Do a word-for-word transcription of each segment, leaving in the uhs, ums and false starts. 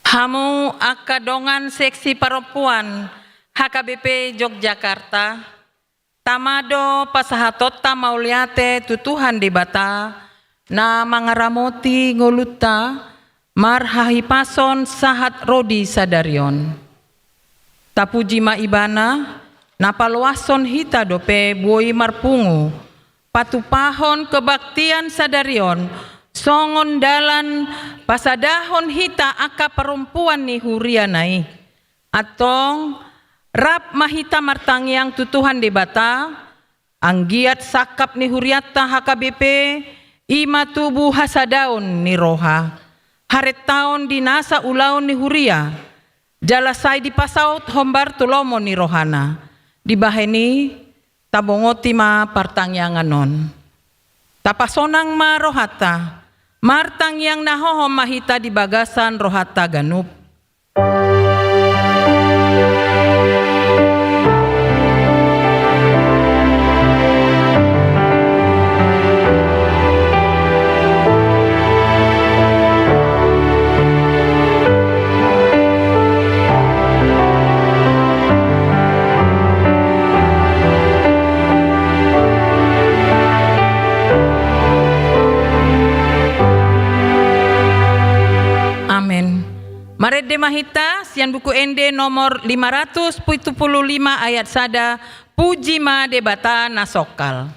Hamu angka dongan seksi parompuan H K B P Yogyakarta, tama do pasahatonta mauliate tu Tuhan Debata, na mangaramoti ngolunta marhahipason sahat ro di sadari on. Tapuji ma Ibana, na paloashon hita dope boi marpungu, patupahon kebaktian sadari on, songon dalan pasadahon hita angka parompuan ni huriana i. Antong, rap ma hita martangiang tu Tuhan Debata, anggiat sangkap ni hurianta H K B P, i ma tubu hasadaon ni roha, harentaon di nasa ulaon ni huria, jala sai dipasaut hombar tu lomo ni rohana. Dibahen i, tabongoti ma partangiangan on. Tapasonang ma rohanta, martangiang na hohom ma hita di bagasan rohanta ganup. Amen. Marende ma hita sian Buku Ende nomor lima ratus pitu pulu lima ayat sada, Puji ma Debata na songkal.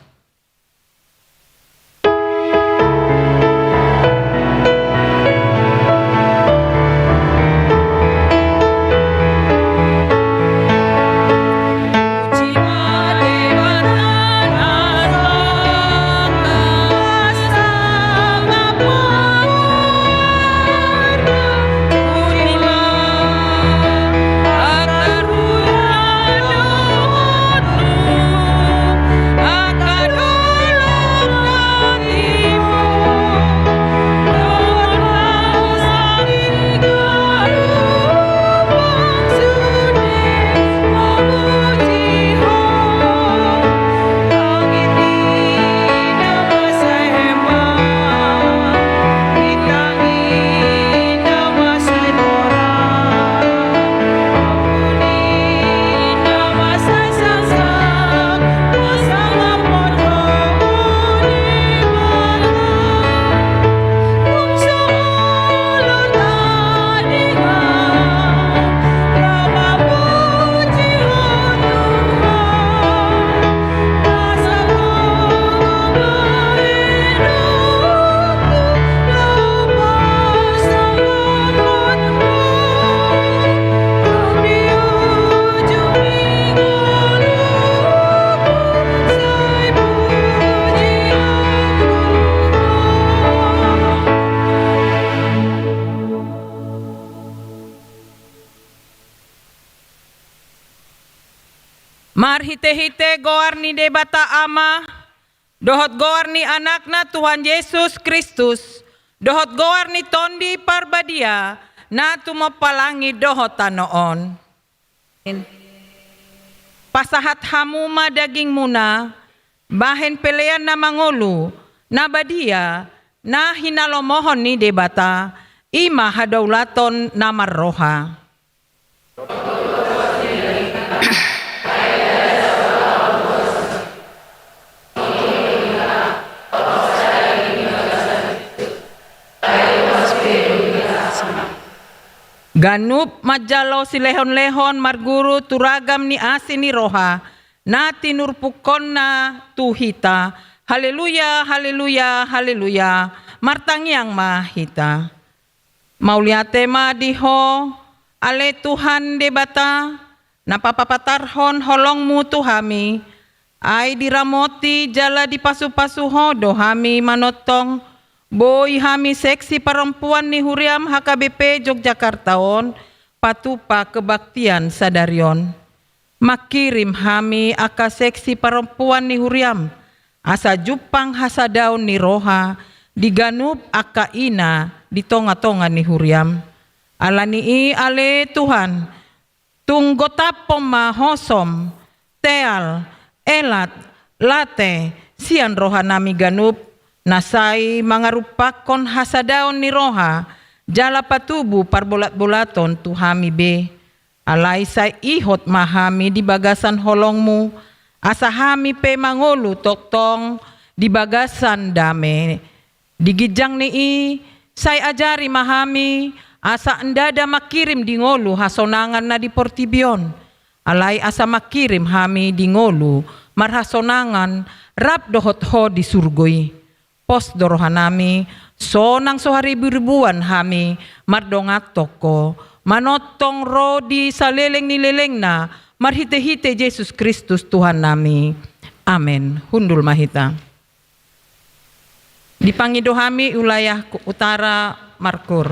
Marhitehite goar ni Debata Ama, dohot goar ni Anakna Tuhan Jesus Kristus, dohot goar ni Tondi Parbadia, na tumompa langit dohot tano on. Pasahat hamu ma dagingmuna, bahen pelean na mangolu, na badia, na hinalomohon ni Debata, i ma hadaulaton na marroha. Ganup manjalo silehonlehon marguru tu ragam ni asi ni roha, na tinurpukkonna tu hita. Haleluya, haleluya, haleluya. Martangiang ma hita. Mauliate ma di Ho, ale Tuhan Debata, na papapatarhon holong-Mu tu hami, ai diramoti jala dipasupasu Ho do hami manongtong, boi hami seksi parompuan ni huriam H K B P Yogyakarta on, patupa kebaktian sadari on. Mangkirim hami angka seksi parompuan ni huriam, asa jumpang hasadaon ni roha di ganup angka ina di tongatonga ni huriam. Ala ni i ale Tuhan, tung gotaphon ma hosom, teal, elat, late, sian rohanami ganup, na sai mangarumpakkon hasadaon ni roha, jala patubu parbolatbolaton tu hami be. Alai sai ihot ma hami di bagasan holongmu, asa hami pe mangolu tongtong di bagasan dame. Di ginjang ni i, sai ajari ma hami, asa ndada mangkirim di ngolu hasonangan na di portibi on. Alai asa mangkirim hami di ngolu marhasonangan rap dohot ho di surgo i. Pos do rohanami, sonang so hariburibuan hami mardonganhon ho, manongtong ro di saleleng ni lelengna, marhitehite Jesus Kristus Tuhannami. Amen. Hundul ma hita. Dipangido hami wilayah Utara Markur.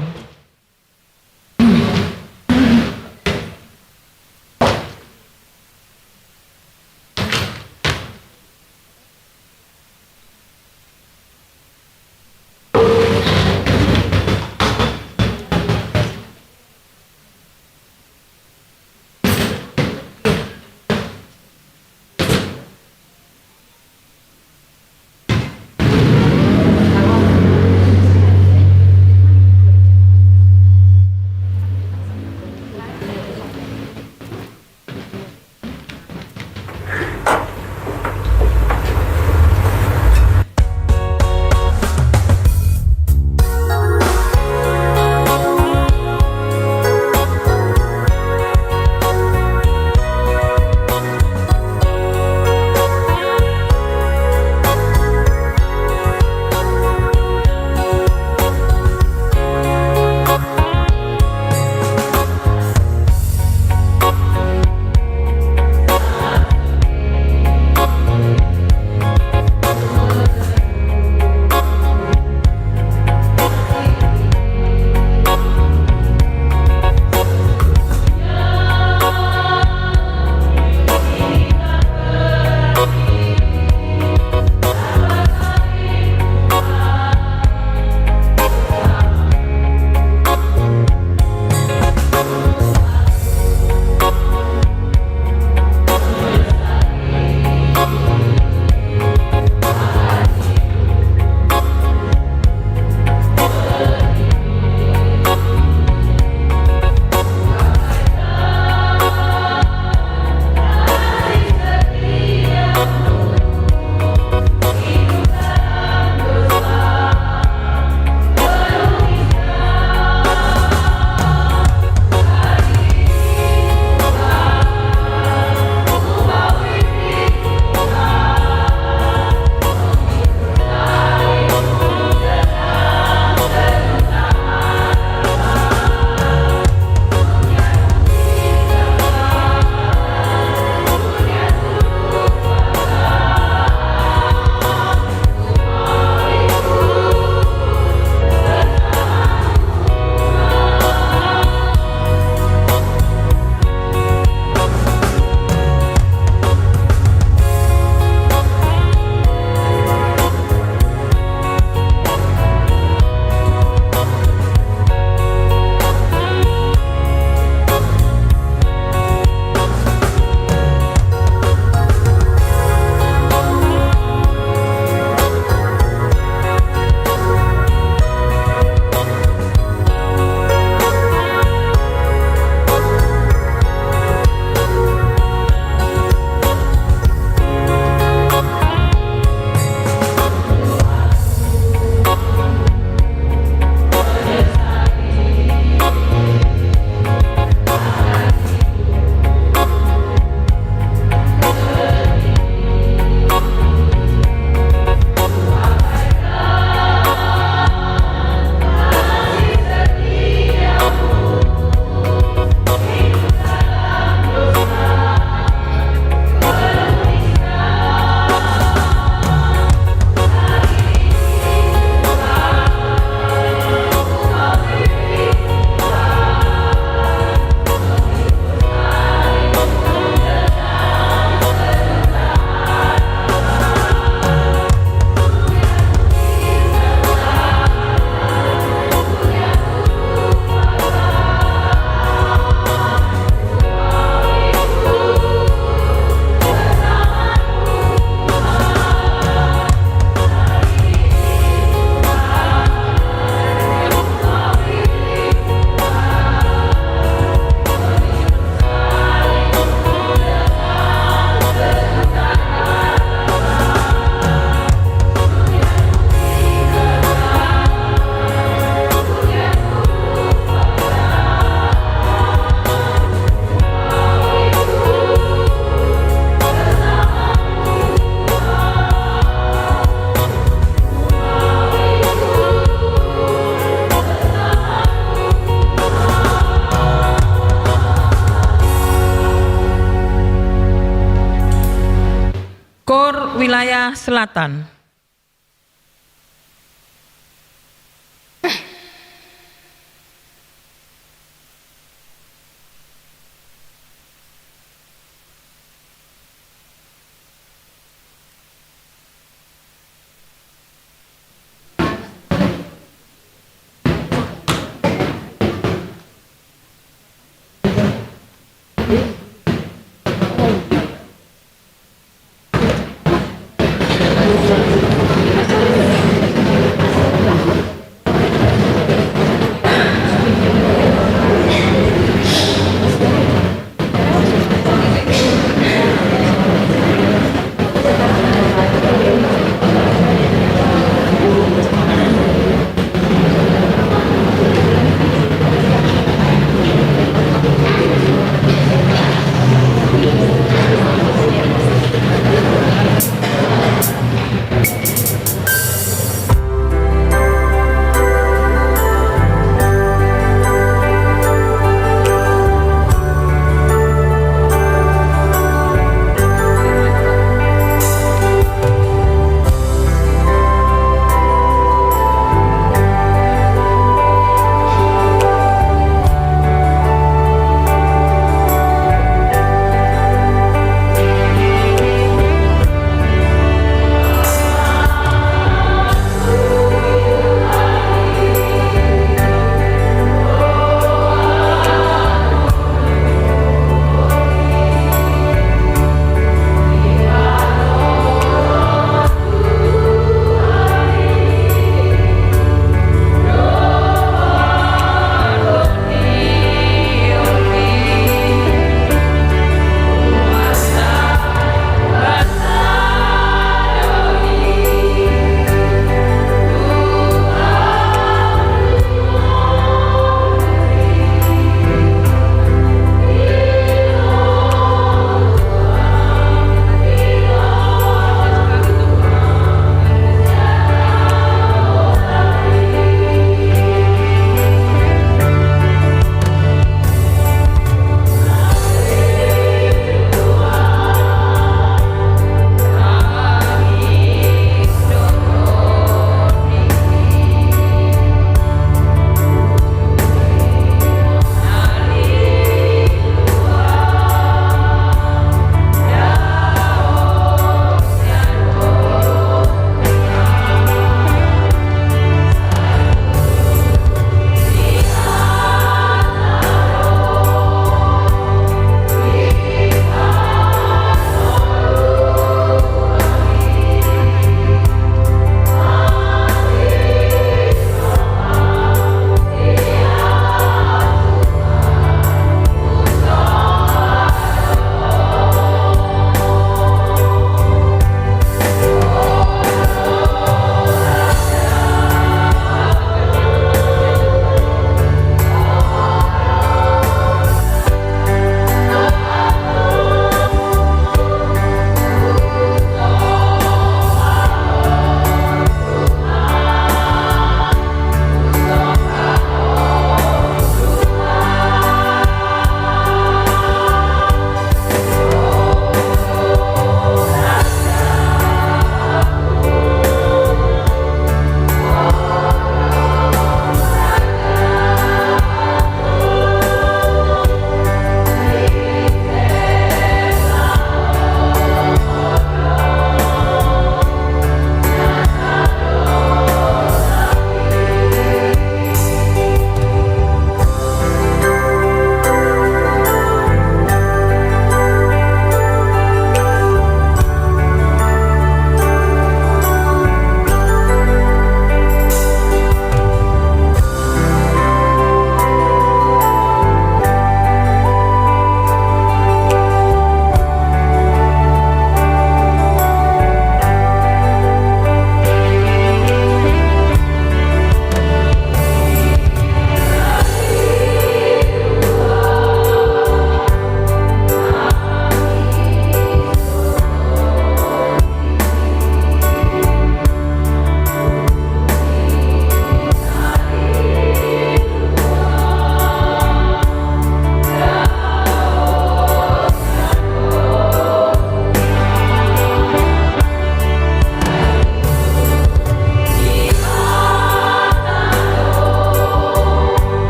Kor Wilayah Selatan.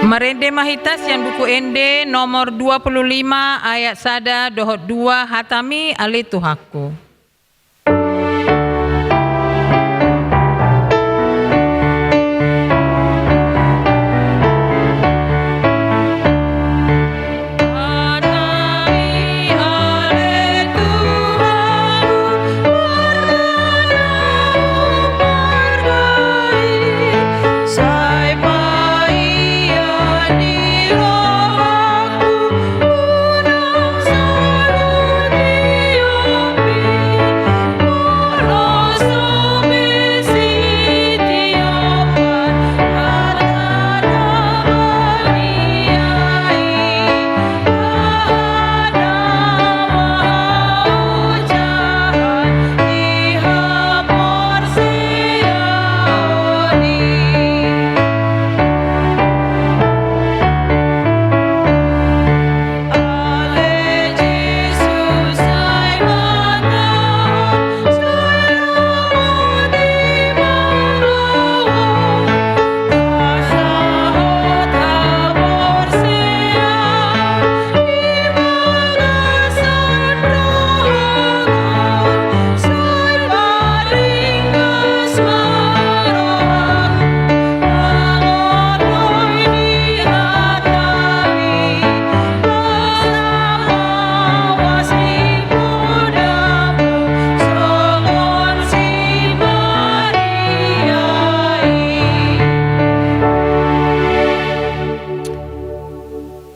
Marende ma hita sian Buku Ende nomor dua puluh lima ayat sada dohot dua, hatami ale Tuhanku.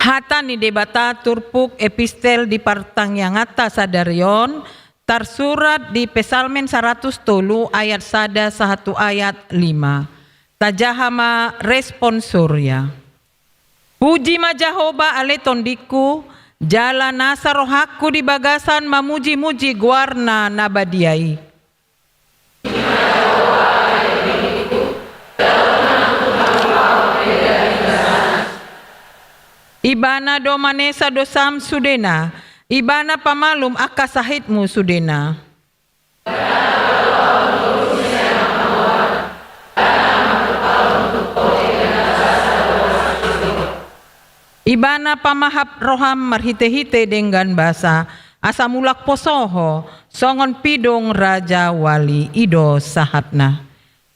Hata ni Debata turpuk epistel di partangianganta sadari on, tarsurat di Psalmen saratus tolu ayat sada sahat tu ayat lima. Tajaha ma responsoria. Puji ma Jahowa ale tondingku, jala nasa rohangku di bagasan mamuji-muji goarna na badia i. Ibana do manesa dosam sudena, Ibana pamalum angka sahitmu sudena. Ibana pamahap roham marhite-hite denggan basa, asa mulak poso ho, songon pidong raja wali. I do sahatna.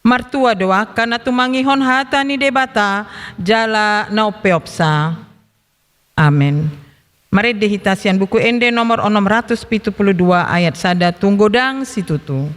Martua do angka na tumangihon hata ni Debata, jala na umpeopsa. Amen. Marende hita sian Buku Ende nomor onom ratus pitu pulu dua ayat sada, tung godang situtu.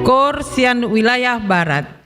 Koor sian wilayah Barat.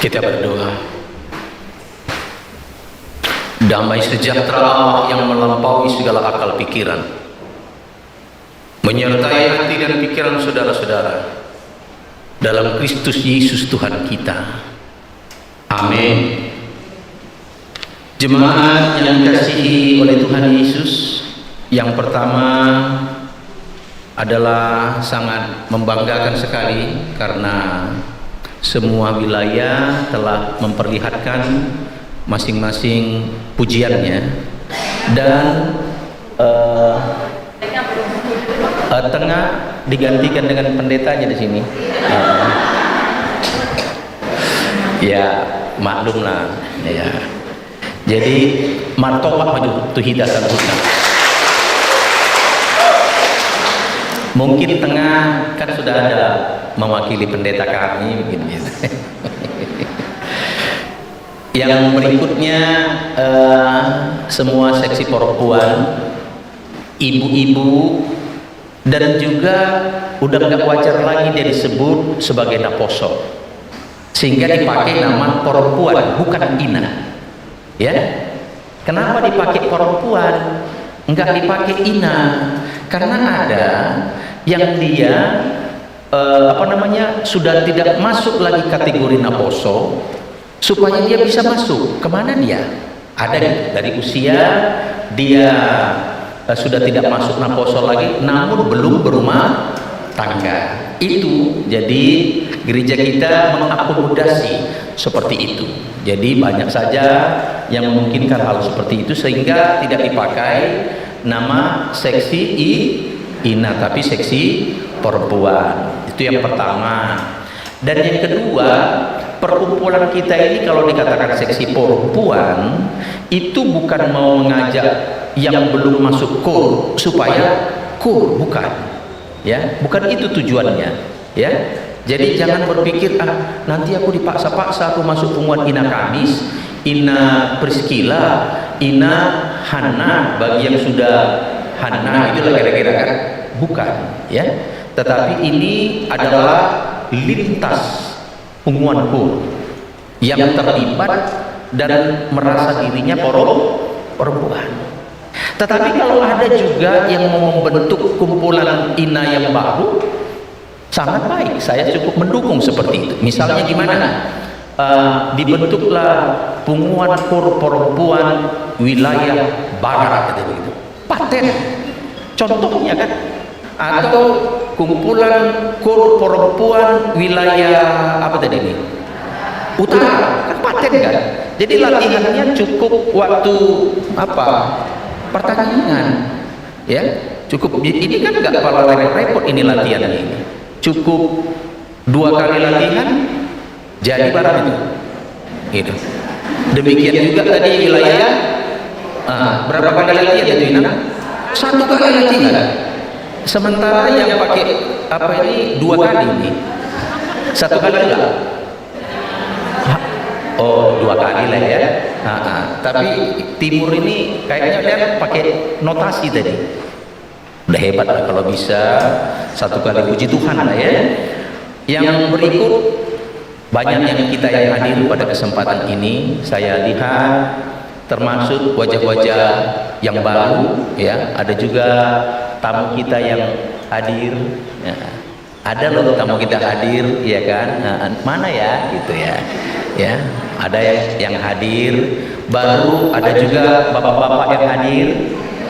Kita berdoa. Damai sejahtera Allah yang melampaui segala akal pikiran menyertai hati dan pikiran saudara-saudara dalam Kristus Yesus Tuhan kita. Amin. Jemaat yang dikasihi oleh Tuhan Yesus, yang pertama adalah sangat membanggakan sekali karena semua wilayah telah memperlihatkan masing-masing pujiannya dan, eh, eh, tengah digantikan dengan pendetanya di sini. Eh. Ya, maklumlah, ya. Jadi, martopak ma jo tu hita saluhutna. Mungkin tengah kan sudah ada mewakili pendeta kami, mungkin gitu. Yang berikutnya, eh, semua seksi perempuan, ibu-ibu, dan juga udah nggak wajar lagi dia disebut sebagai naposo. Sehingga dipakai nama perempuan, bukan ina. Ya. Kenapa dipakai perempuan? Nggak dipakai ina. Karena ada yang dia, eh, apa namanya, sudah tidak masuk lagi kategori naposo, supaya dia bisa masuk. Kemana dia? Ada gitu, dari usia dia, eh, sudah tidak masuk naposo lagi, namun belum berumah tangga. Itu jadi gereja kita mengakomodasi seperti itu. Jadi banyak saja yang memungkinkan hal seperti itu sehingga tidak dipakai nama seksi i-, ina, tapi seksi perempuan. Itu yang pertama. Dan yang kedua, perkumpulan kita ini kalau dikatakan seksi perempuan, itu bukan mau mengajak yang belum masuk kur supaya kur, bukan. Ya, bukan itu tujuannya. Ya, jadi jangan berpikir, "Ah, nanti aku dipaksa-paksa aku masuk punguan Ina Kamis, Ina Priskila, Ina Hanna," bagi yang sudah Hanna, itulah kira-kira kan. Bukan, ya. Tetapi ini adalah lintas punguan kur yang terlibat dan merasa dirinya perum-, perempuan. Tetapi kalau ada juga yang mau membentuk kumpulan ina yang baru, sangat baik, saya cukup mendukung seperti itu. Misalnya gimana? Eh, dibentuklah punguan kur perempuan wilayah barat, kata begitu. Paten. Contohnya kan. Atau kumpulan kur perempuan wilayah apa tadi ini? Utara. Kan paten kan? Jadi latihannya cukup waktu apa? Pertandingan. Ya, cukup. Ini kan nggak pala repot-repot ini latihannya ini. Cukup dua kali latihan, jadi barang itu. Gitu. Demikian juga tadi wilayah, ah, berapa kali latihan itu, Inang? Satu kali latihan. Sementara yang pakai apa ini dua kali ini. Satu kali enggak? Ha-, oh, dua kali lah ya. Ha, ha. Tapi timur ini kayaknya dia pakai notasi tadi. Udah hebat lah kalau bisa satu kali, puji Tuhan lah ya. Yang berikut, banyak yang kita yang hadir pada kesempatan ini, saya lihat termasuk wajah-wajah yang baru ya, ada juga tamu kita yang hadir ya. Ada loh tamu kita hadir, ya kan? Nah, mana ya? Gitu ya. Ya, ada yang, yang hadir, baru ada juga bapak-bapak yang hadir.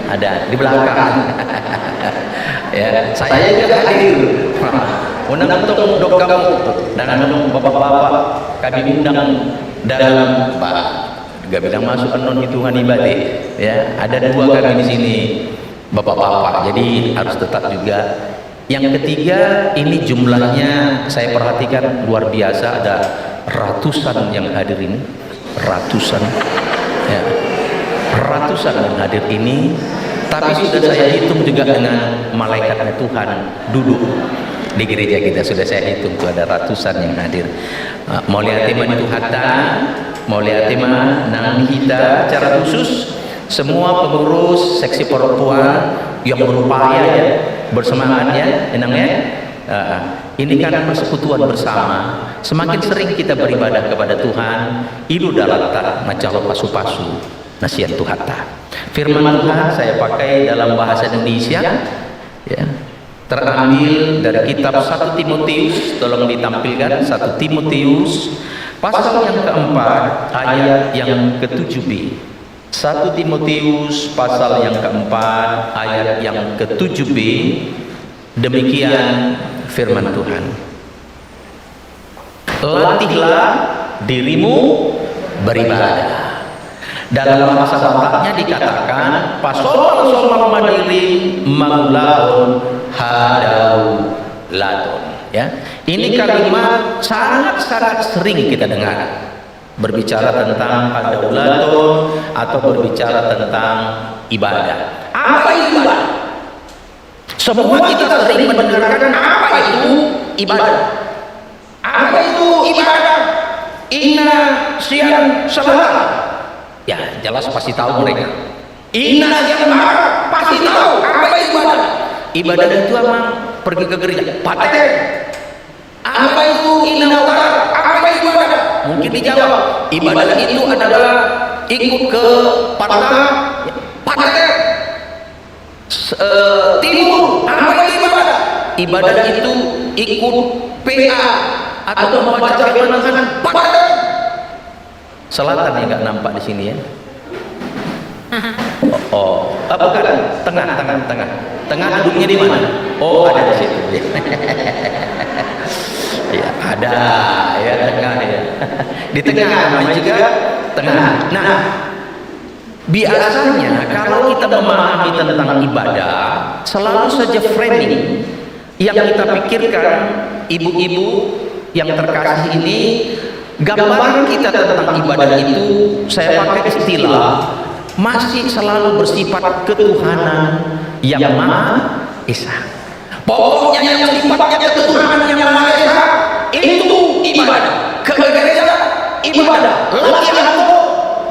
Ada di belakang. Ya, saya juga hadir. Unang tong dok hamu, unang tong bapak-bapak, kami undang dalam, bah, nggak bilang masuk annon hitungan ibadah. Ya, ada dua kami di sini. Bapak-bapak, jadi harus tetap juga. Yang ketiga, ini jumlahnya saya perhatikan luar biasa, ada ratusan yang hadir ini, ratusan, ya, ratusan yang hadir ini. Tapi sudah saya hitung juga dengan malaikatnya Tuhan duduk di gereja kita, sudah saya hitung tuh ada ratusan yang hadir. Eh, mauliate ma di Tuhanta, mauliate ma nang hita secara khusus. Semua pengurus seksi perempuan yang berupaya ya, bersemangat ya, Inang ya. Ah, ini kan persekutuan bersama. Semakin sering kita beribadah kepada Tuhan, i do dalanta manjalo pasu-pasu na sian Tuhanta. Firman Tuhan saya pakai dalam bahasa Indonesia, ya, terambil dari kitab satu Timotius, tolong ditampilkan, satu Timotius pasal yang keempat ayat yang ketujuh b. Satu Timotius pasal yang keempat ayat yang ketujuh b, demikian firman Tuhan. Latihlah dirimu beribadah. Dalam bahasa Bataknya dikatakan, pasomalsomar ma dirim mangulahon hadaulaton. Ya, ini kalimat sangat-sangat sering kita dengar. Berbicara tentang hadaulaton atau berbicara tentang ibadah. Apa itu ibadah? Semua kita sering mendengarkan apa itu ibadah. Apa itu ibadah? Inna sian selatan. Ya, jelas pasti tahu mereka. Inna sian barat pasti tahu apa itu ibadah. Ibadah itu apa? Pergi ke gereja. Paten. Apa itu inna utara? Apa itu ibadah? Mungkin dijawab, ibadah itu adalah ikut ke partai, partai, eh, timur. Apa itu ibadah? Ibadah itu ikut P A atau membaca firman Tuhan. Partai. Selatan ya, nggak nampak di sini ya. Oh, oh. Apa kan? Tengah, tengah, tengah. Tengah duduknya di mana? Oh, ada di situ. Ya, ada ya tengah ya. Di tengah namanya juga tengah. Nah, biasanya kalau kita memahami tentang ibadah, selalu saja framing yang kita pikirkan, ibu-ibu yang terkasih ini, gambaran kita tentang ibadah itu, saya pakai istilah, masih selalu bersifat ketuhanan yang Maha Esa. Pokoknya yang sifatnya ketuhanan yang Maha Esa, itu ibadah. Ke gereja, ibadah. Latihan,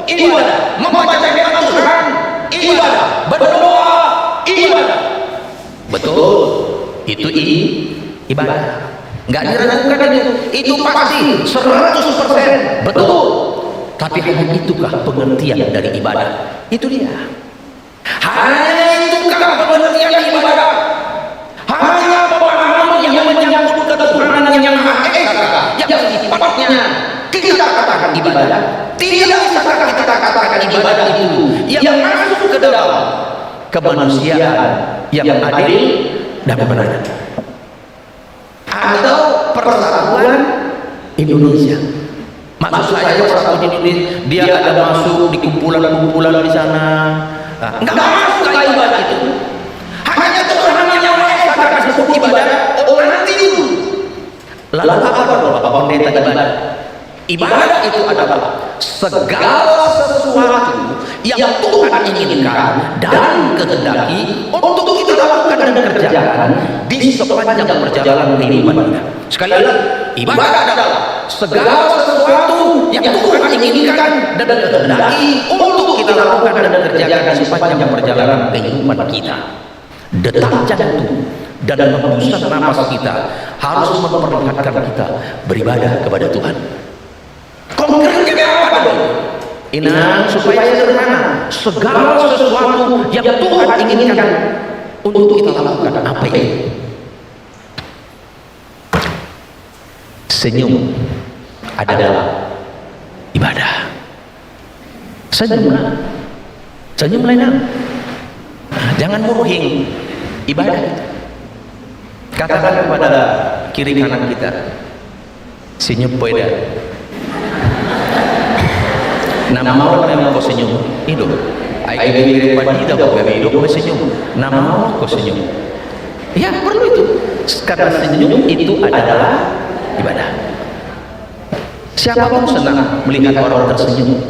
ibadah. Membaca firman Tuhan, ibadah. Berdoa, ibadah. Betul, itu i-, ibadah. Nggak diragukan itu, itu pasti seratus persen betul. Tapi hanya itukah pengertian dari ibadah? Itu dia. Hanya itukah pengertian ibadah? Hanya pemahaman yang menyangkut ketuhanan yang Maha Esa, yang sifatnya kita katakan ibadah? Tidak bisakah kita katakan ibadah itu yang masuk ke dalam kemanusiaan yang adil dan beradab? Atau persatuan Indonesia? Maksud saya persatuan Indonesia, dia ada masuk di kumpulan-kumpulan di sana. Nah, nggak masuk ke ibadah itu. Hanya ketuhanan yang Maha Esa akan disebut ibadah, oh, nanti dulu. Lalu apa dong, Bapak Pendeta, ibadah? Ibadah itu adalah segala sesuatu yang Tuhan inginkan dan kehendaki untuk kita lakukan dan kerjakan di sepanjang perjalanan kehidupan kita. Sekali lagi, ibadah adalah segala sesuatu yang Tuhan inginkan dan kehendaki untuk kita lakukan dan kerjakan di sepanjang perjalanan kehidupan kita. Detak jantung dan hembusan napas kita harus memperlihatkan kita beribadah kepada Tuhan. Konkretnya apa dong? Inang, supaya sederhana, segala sesuatu yang Tuhan inginkan untuk kita lakukan, apa itu? Senyum adalah ibadah. Senyumlah. Senyumlah, Inang. Nah, jangan muruhing. Ibadah. Katakan kepada kiri kanan kita, "Senyum, poida." Na maol memang ho senyum, i do. Ai gabe pandita ho, gabe idop ho senyum. Na maol ho senyum. Ya, perlu itu. Karena senyum itu adalah ibadah. Siapa pun senang melihat orang tersenyum.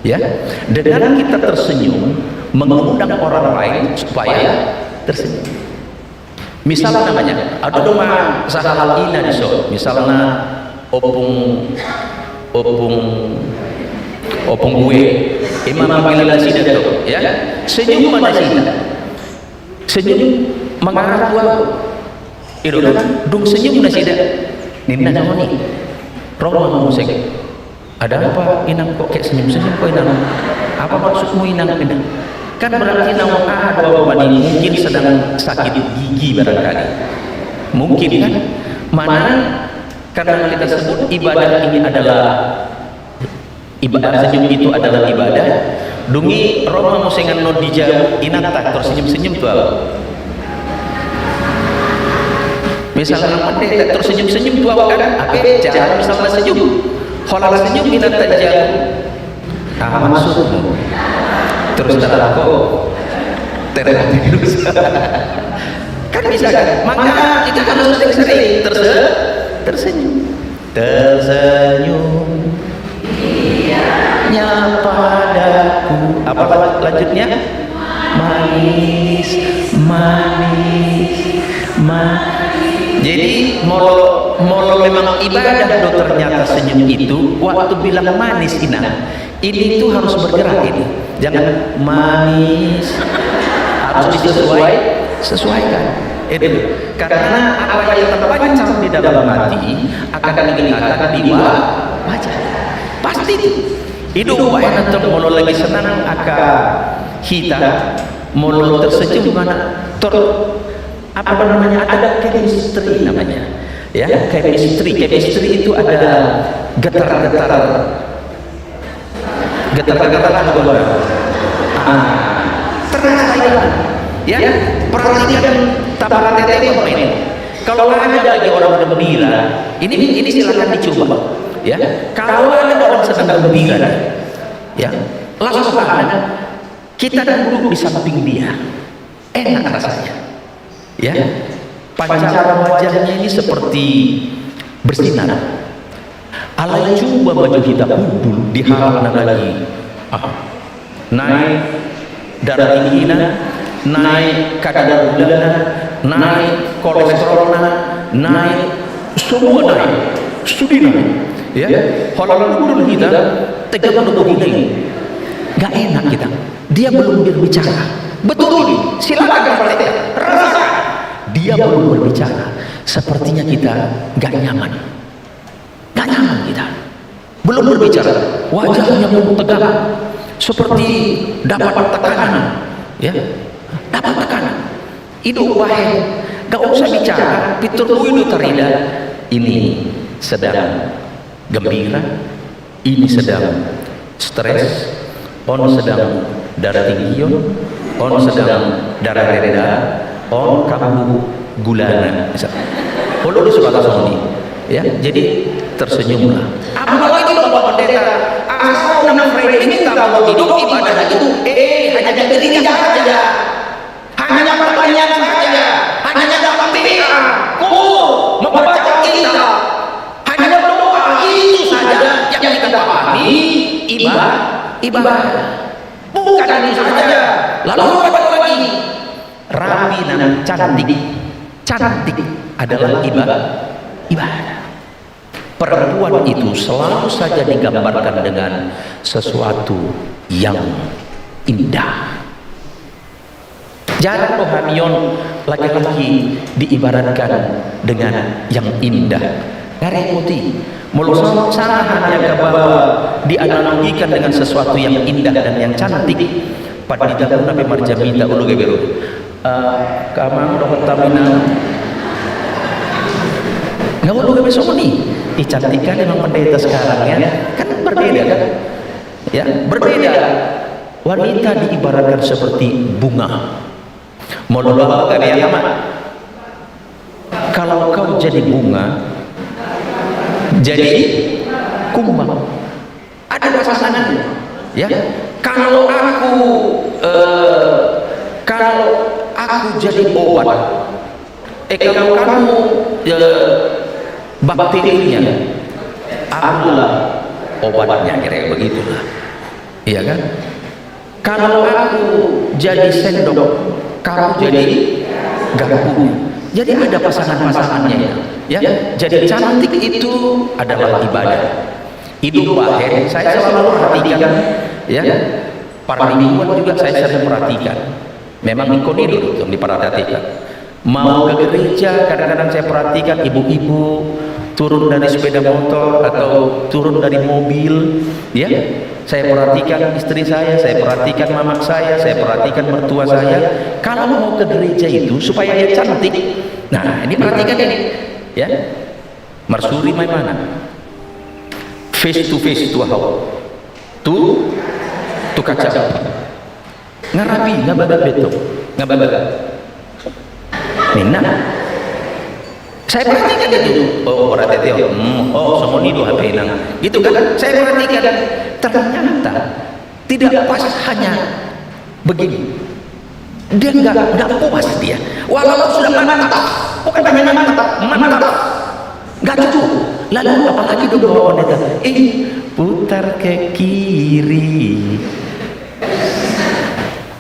Ya, dengan kita tersenyum, mengundang orang lain supaya tersenyum. Misalna, namanya, adong do ma sahal-hal ina di son, misalna ompung, ompung, ompung gue, ima panggilan nasida tu, ya, senyum ma nasida. Senyum mangarap tu ahu. I do kan, dung senyum nasida, ninna songon i. Ro ma muse. Ada apa, Inang, kok kayak senyum-senyum kok, Inang? Apa maksudmu, Inang? Inang. Kan berarti naung aha do, mungkin sedang sakit gigi barangkali. Mungkin kan? Mana karena kita sebut ibadah ini adalah ibadah, senyum itu adalah ibadah. Dung i ro ma muse annon di jabu inanta, tersenyum-senyum tu au. Misalna pandita tersenyum-senyum tu au kan, ape cara misalna senyum. Holan senyum inanta di jabu. Aha maksudmu? Terus terang kok. Terang terus. Kan bisa kan? Maka kita harus sering-sering terse-, tersenyum. Tersenyum ia padaku. Apa la-, lanjutnya? Manis, manis, manis. Jadi molo, molo memang ibadah do ternyata senyum itu, waktu bilang manis, Inang, ini tuh harus bergerak ini. Jangan manis. Harus disesuai, sesuaikan. Itu. Karena apa yang terpancar di dalam hati akan kelihatan di wa-, wajah. Pasti itu. I do umbahen antong molo lagi senang angka hita, molo tersenyum mana, ter-, apa namanya, ada chemistry namanya. Ya, chemistry. Chemistry itu ada getar-getar. Getar-getar apa, Bang? Ah, terasa, Bang. Ya, perhatikan, taparatete, Bang, ini. Kalau ada lagi orang gembira, ini, ini silakan dicoba. Ya, kalau ada orang sedang gembira, ya, langsung tangan, kita duduk di samping dia. Enak rasanya. Ya. Pancaran wajahnya ini seperti bersinar. Alai coba ma jo hita hundul di halak na lagi, ah, naik darah tinggi na, naik kadar gula na, naik kolesterol na, naik semua naik, sude naik. Ya. Holan hundul hita, tegang do hita. Gak enak kita. Dia belum berbicara. Betul ini. Silakan, Pak Pendeta. Rasakan. Dia belum berbicara. Sepertinya kita gak nyaman. Gak nyaman kita. Belum berbicara. Wajahnya pun tegang. Seperti dapat tekanan. Ya. Dapat tekanan. I do umbahen. Gak usah bicara. Pintor do i do tarida. Ini sedang gembira. Ini sedang stres, on sedang darah tinggi, on, on sedang darah rendah, on kambuh gulana. Misal. Olo do sebatas on i. Ya, jadi tersenyumlah. Apalagi Bapak Pendeta, asal enam hari ini kalau hidup ibadah itu, eh, hanya di gereja saja. Hanya pertanyaan saja, hanya dalam doa, membaca Alkitab, hanya berdoa, itu saja yang kita pahami iba-, ibadah. Bukan itu saja. Lalu apa lagi? Rapi dan cantik. Cantik adalah iba-, ibadah. Perempuan itu selalu saja digambarkan dengan sesuatu yang indah. Jarang do hami on laki-laki diibaratkan dengan yang indah. Nga repot i. Molo sanga hami angka baoa dianalogikan dengan sesuatu yang indah dan yang cantik, pandita muna pe marjamita, olo gabe ro. Eh, amang dohot inang. Nga olo gabe songon i. Ih, cantik kali amang pendeta sekarang, ya. Kan berbeda, kan? Ya, berbeda. Wanita diibaratkan seperti bunga. Molo aha gabe, amang? Kalau kau jadi bunga, jadi kumbang. Ada pasangan, ya. Kalau aku, eh, kalau aku jadi obat, eh, kalau kamu, eh, bakterinya, akulah obatnya, kira-kira begitulah. Iya kan? Kalau aku jadi sendok, kamu jadi garpu. Jadi ada pasangan-pasangannya, ya. Jadi cantik itu adalah ibadah. Hidup bahen, saya selalu perhatikan, ya. Parmingguan juga saya sering perhatikan. Memang ingkon i do yang diperhatikan. Mau ke gereja, kadang-kadang saya perhatikan ibu-ibu turun dari sepeda motor atau turun dari mobil, ya. Saya perhatikan istri saya, saya perhatikan mamak saya, saya perhatikan mertua saya. Kalau mau ke gereja itu supaya dia cantik. Nah, ini perhatikan ini, ya. Marsuri ma ibana. Face to face tu ahu. Tu, tu kaca. Nga rapi, nga bagak be tong, nga bagak. Ninna. Saya perhatikan itu. Oh, perhatikan. Hmm, oh, songon i do hape nang. Gitu kan? Saya perhatikan. Ternyata tidak pas hanya begini. Dia nggak, nggak puas dia. Walaupun sudah mantap. Bukan hanya mantap, mantap. Nggak cukup. Lalu apalagi dong bawa pendeta. Eh, putar ke kiri.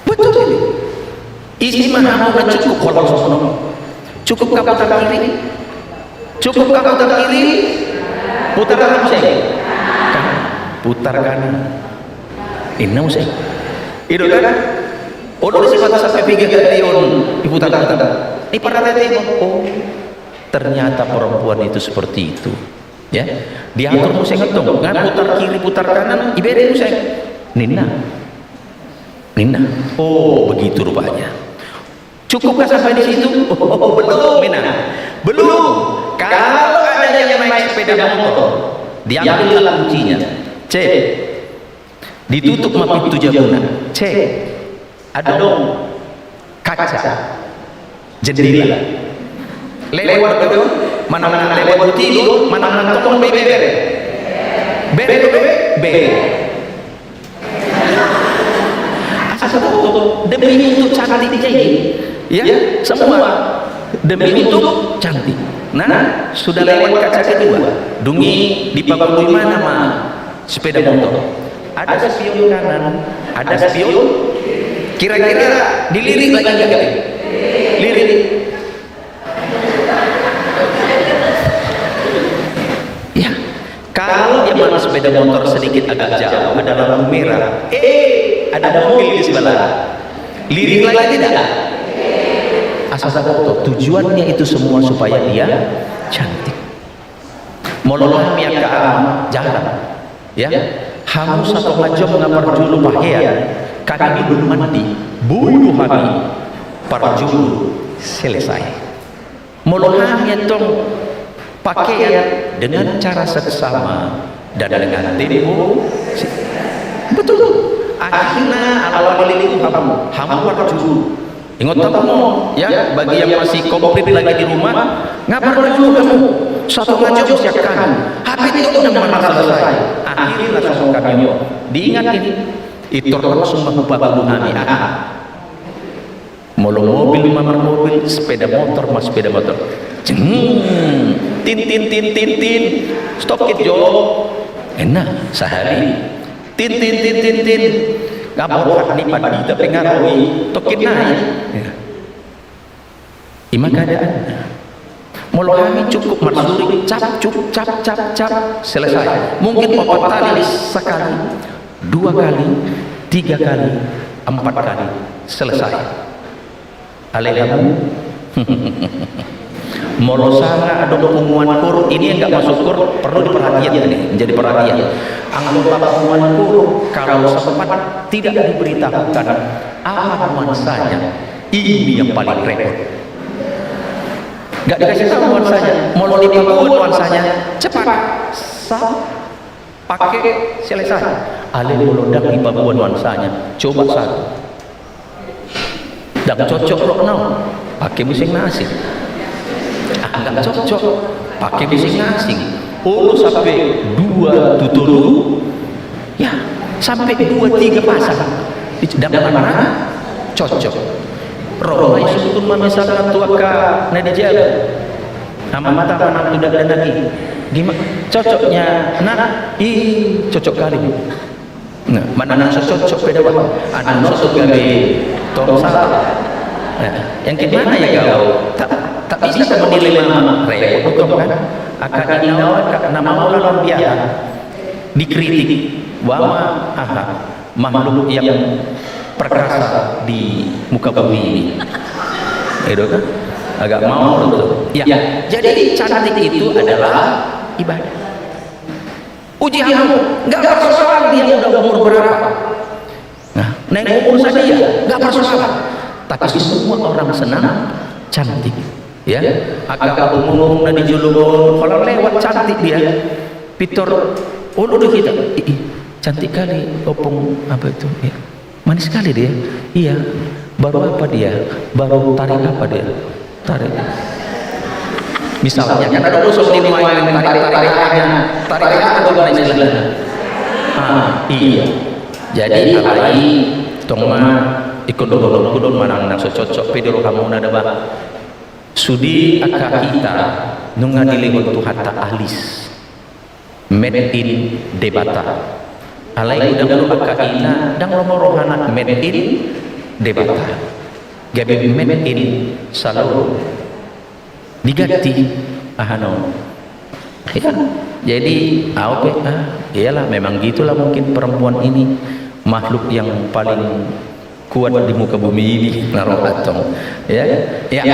Betul ini. Isi ma hamu na cukup holan songon on. Cukup ka putar kiri? Cukup ka putar kiri? Putar kanan muse. Ka-, putar kanan. Inna muse. I do kan? Olo do sipata sampe piga kali on diputar-putar. Diparhatian, oh, ternyata perempuan itu seperti itu. Ya, diatur muse, nga tong, nga putar kiri, putar kanan, ibere muse. Ninna. Ninna. Oh, begitu rupanya. Cukupkah sampai di situ? Oh, belum, Mina. Belum. Kalau ada yang naik sepeda motor, diambillah kuncinya. Cek. Ditutup ma pintu jabuna. Cek. Adong kaca. Jendela. Lewat do, manang lewat tidur, manang tong be bere. Bere do be? Bere. Asa saboto, demi untuk cantik jadi. Ya, semua demi untuk cantik. Nah, sudah lewat kaca kedua, dung i dipagului ma na ma sepeda motor. Ada spion kanan, ada spion. Kira-kira dilirik lagi nggak? Lirik. Ya, kalau dia mana sepeda motor sedikit agak jauh, ada lampu merah, eh, ada mobil di sebelah. Lirik lagi tidak? Asa saboto, tujuannya itu semua supaya dia cantik. Molo hami angka ama, jarang. Ya, hamu satonga jom nga parjolo pahean, kami belum mandi, boi do hami parjolo selesai. Molo hami antong pakean dengan cara seksama dan dengan tempo, si-, betul. Akhirna ala paling hamu, hamu parjolo. Ingot hamu, ya, bagi yang masih komplit lagi di rumah, nga parjolo hamu, satonga jom sian hami. Hape tong na marselesai. Akhirna songon hami on. Diingat ini, pintor langsung ma hupagulu hami. Aha. Molo mobil ma marmobil, sepeda motor ma sepeda motor. Jeng. Tin, tin, tin, tin, tin. Stop kit jo. Enak, sahali. Tin, tin, tin, tin, tin. Nga borhat ni pandita pe nga ro i, tokkin nai. Ya. Ima keadaanna. Molo hami cukup marsuri, cap, cup, cap, cap, cap, selesai. Mungkin opat kali sekali, dua kali, tiga kali, empat kali, selesai. Alai hamu, molo sanga adong punguan kur, ini yang nggak masuk kur, perlu diperhatikan ini, menjadi perhatian. Anggota punguan kur, kalau sempat tidak diberitahukan apa nuansanya, ini yang paling repot. Nggak dikasih tahu nuansanya, molo dipaboa nuansanya, cepat, sap, pake, selesai. Alai molo ndang dipaboa nuansanya, coba satu. Ndang cocok rohana, pake muse na asing. Ah, ndang cocok, pake muse na asing. Olo sampe dua tu tolu, ya, sampe dua tiga pasang. Ndang pernah cocok. Ro ma i sungkun ma misalna tu angka na di jabu. Amanta manang tu dakdanak i. Di ma-, cocoknya, Nak? Ih, cocok kali. Nah, manang na so cocok pe da bah. Anak na so gabe tong salah. Nah, yang gimana ya kau? Tak, tak bisa kau menilai mama. Repot tong kan? Angka ina on, angka na mangula on biasa dikritik. Wama, aha, makhluk yang perkasa di muka bumi ini. Itu kan? Agak mau tuh. Ya, jadi cantik itu adalah ibadah. Uji hamu, nggak persoalan dia udah umur berapa. Nah, naik umur sadia, nggak persoalan. Tapi semua orang senang cantik. Ya, angka ompung-ompung na di jolo on, kalau lewat cantik dia. Pintor, olo do hita. Ih, ih, cantik kali ompung apa itu. Ya. Manis sekali dia. Iya. Baru apa dia? Baru tarik apa dia? Tarik. Misalnya, kan ada usul di rumah yang tarik-tarik hanya, tarik apa dong istilahnya? Ah, iya. Jadi, alai, tong ma, ingkon dohononku do manang na so cocok pe di rohamuna da bah. Sude angka hita, nunga dilehon Tuhanta alis. Made in Debata. Alai godang do angka ina, ndang lomo rohana made in Debata. Gabe made in salon. Diganti, aha no. Ya, jadi, au pe, ah, iyalah, memang gitulah mungkin perempuan ini makhluk yang paling kuat di muka bumi ini, na ro antong. Ya, ya.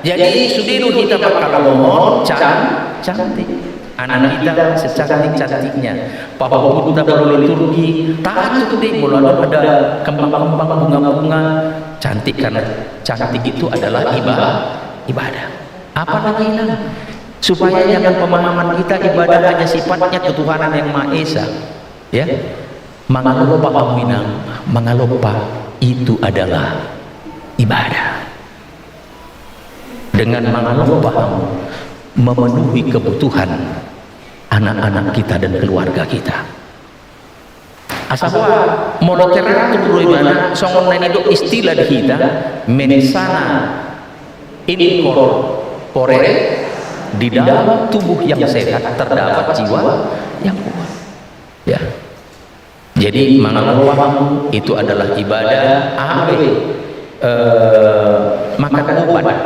Jadi, sude do hita mangkalomohon can-, cantik. Anak kita secantik-cantiknya. Pahohomuna molo liturgi, taat do, molo ada kembang-kembang, bunga-bunga, cantik, karena cantik itu adalah iba-, ibadah. Apa lagi, Inang? Supaya jangan pemahaman kita ibadah hanya sifatnya ketuhanan yang Maha Esa. Ya. Mangalompa hamu, Inang, mangalompa itu adalah ibadah. Dengan mangalompa hamu memenuhi kebutuhan anak-anak kita dan keluarga kita. Asa boha, molo teratur do ibana, songon na nidok istilah di hita, mensana in corpore, di dalam tubuh yang sehat terdapat jiwa yang kuat. Ya. Jadi, mangalompa itu adalah ibadah, aha be, eh, makan ubat.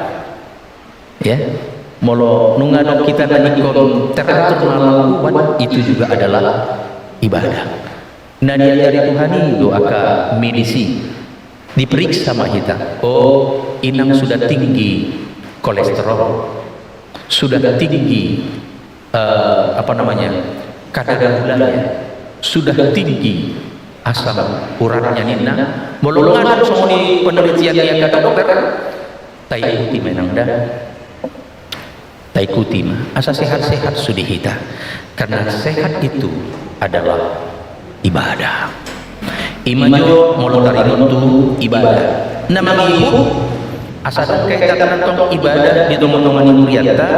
Ya. Molo nunga adong hita na ingkon teratur mangalompa ubat, itu juga adalah ibadah. Na diajari Tuhan i do angka medis i. Diperiksa ma hita. Oh, Inang sudah tinggi kolesterol. Sudah tinggi, eh, apa namanya, kadar gulanya, sudah tinggi asam uratnya ninna. Molo nunga adong songon i penelitian ni angka dokter, taikuti ma, Inang, da. Taikuti ma. Asa sehat-sehat sude hita. Karena sehat itu adalah ibadah. I ma jo molo taringot tu ibadah. Na mangihut, asa adong kaitanna antong ibadah di tonga-tonga ni hurianta.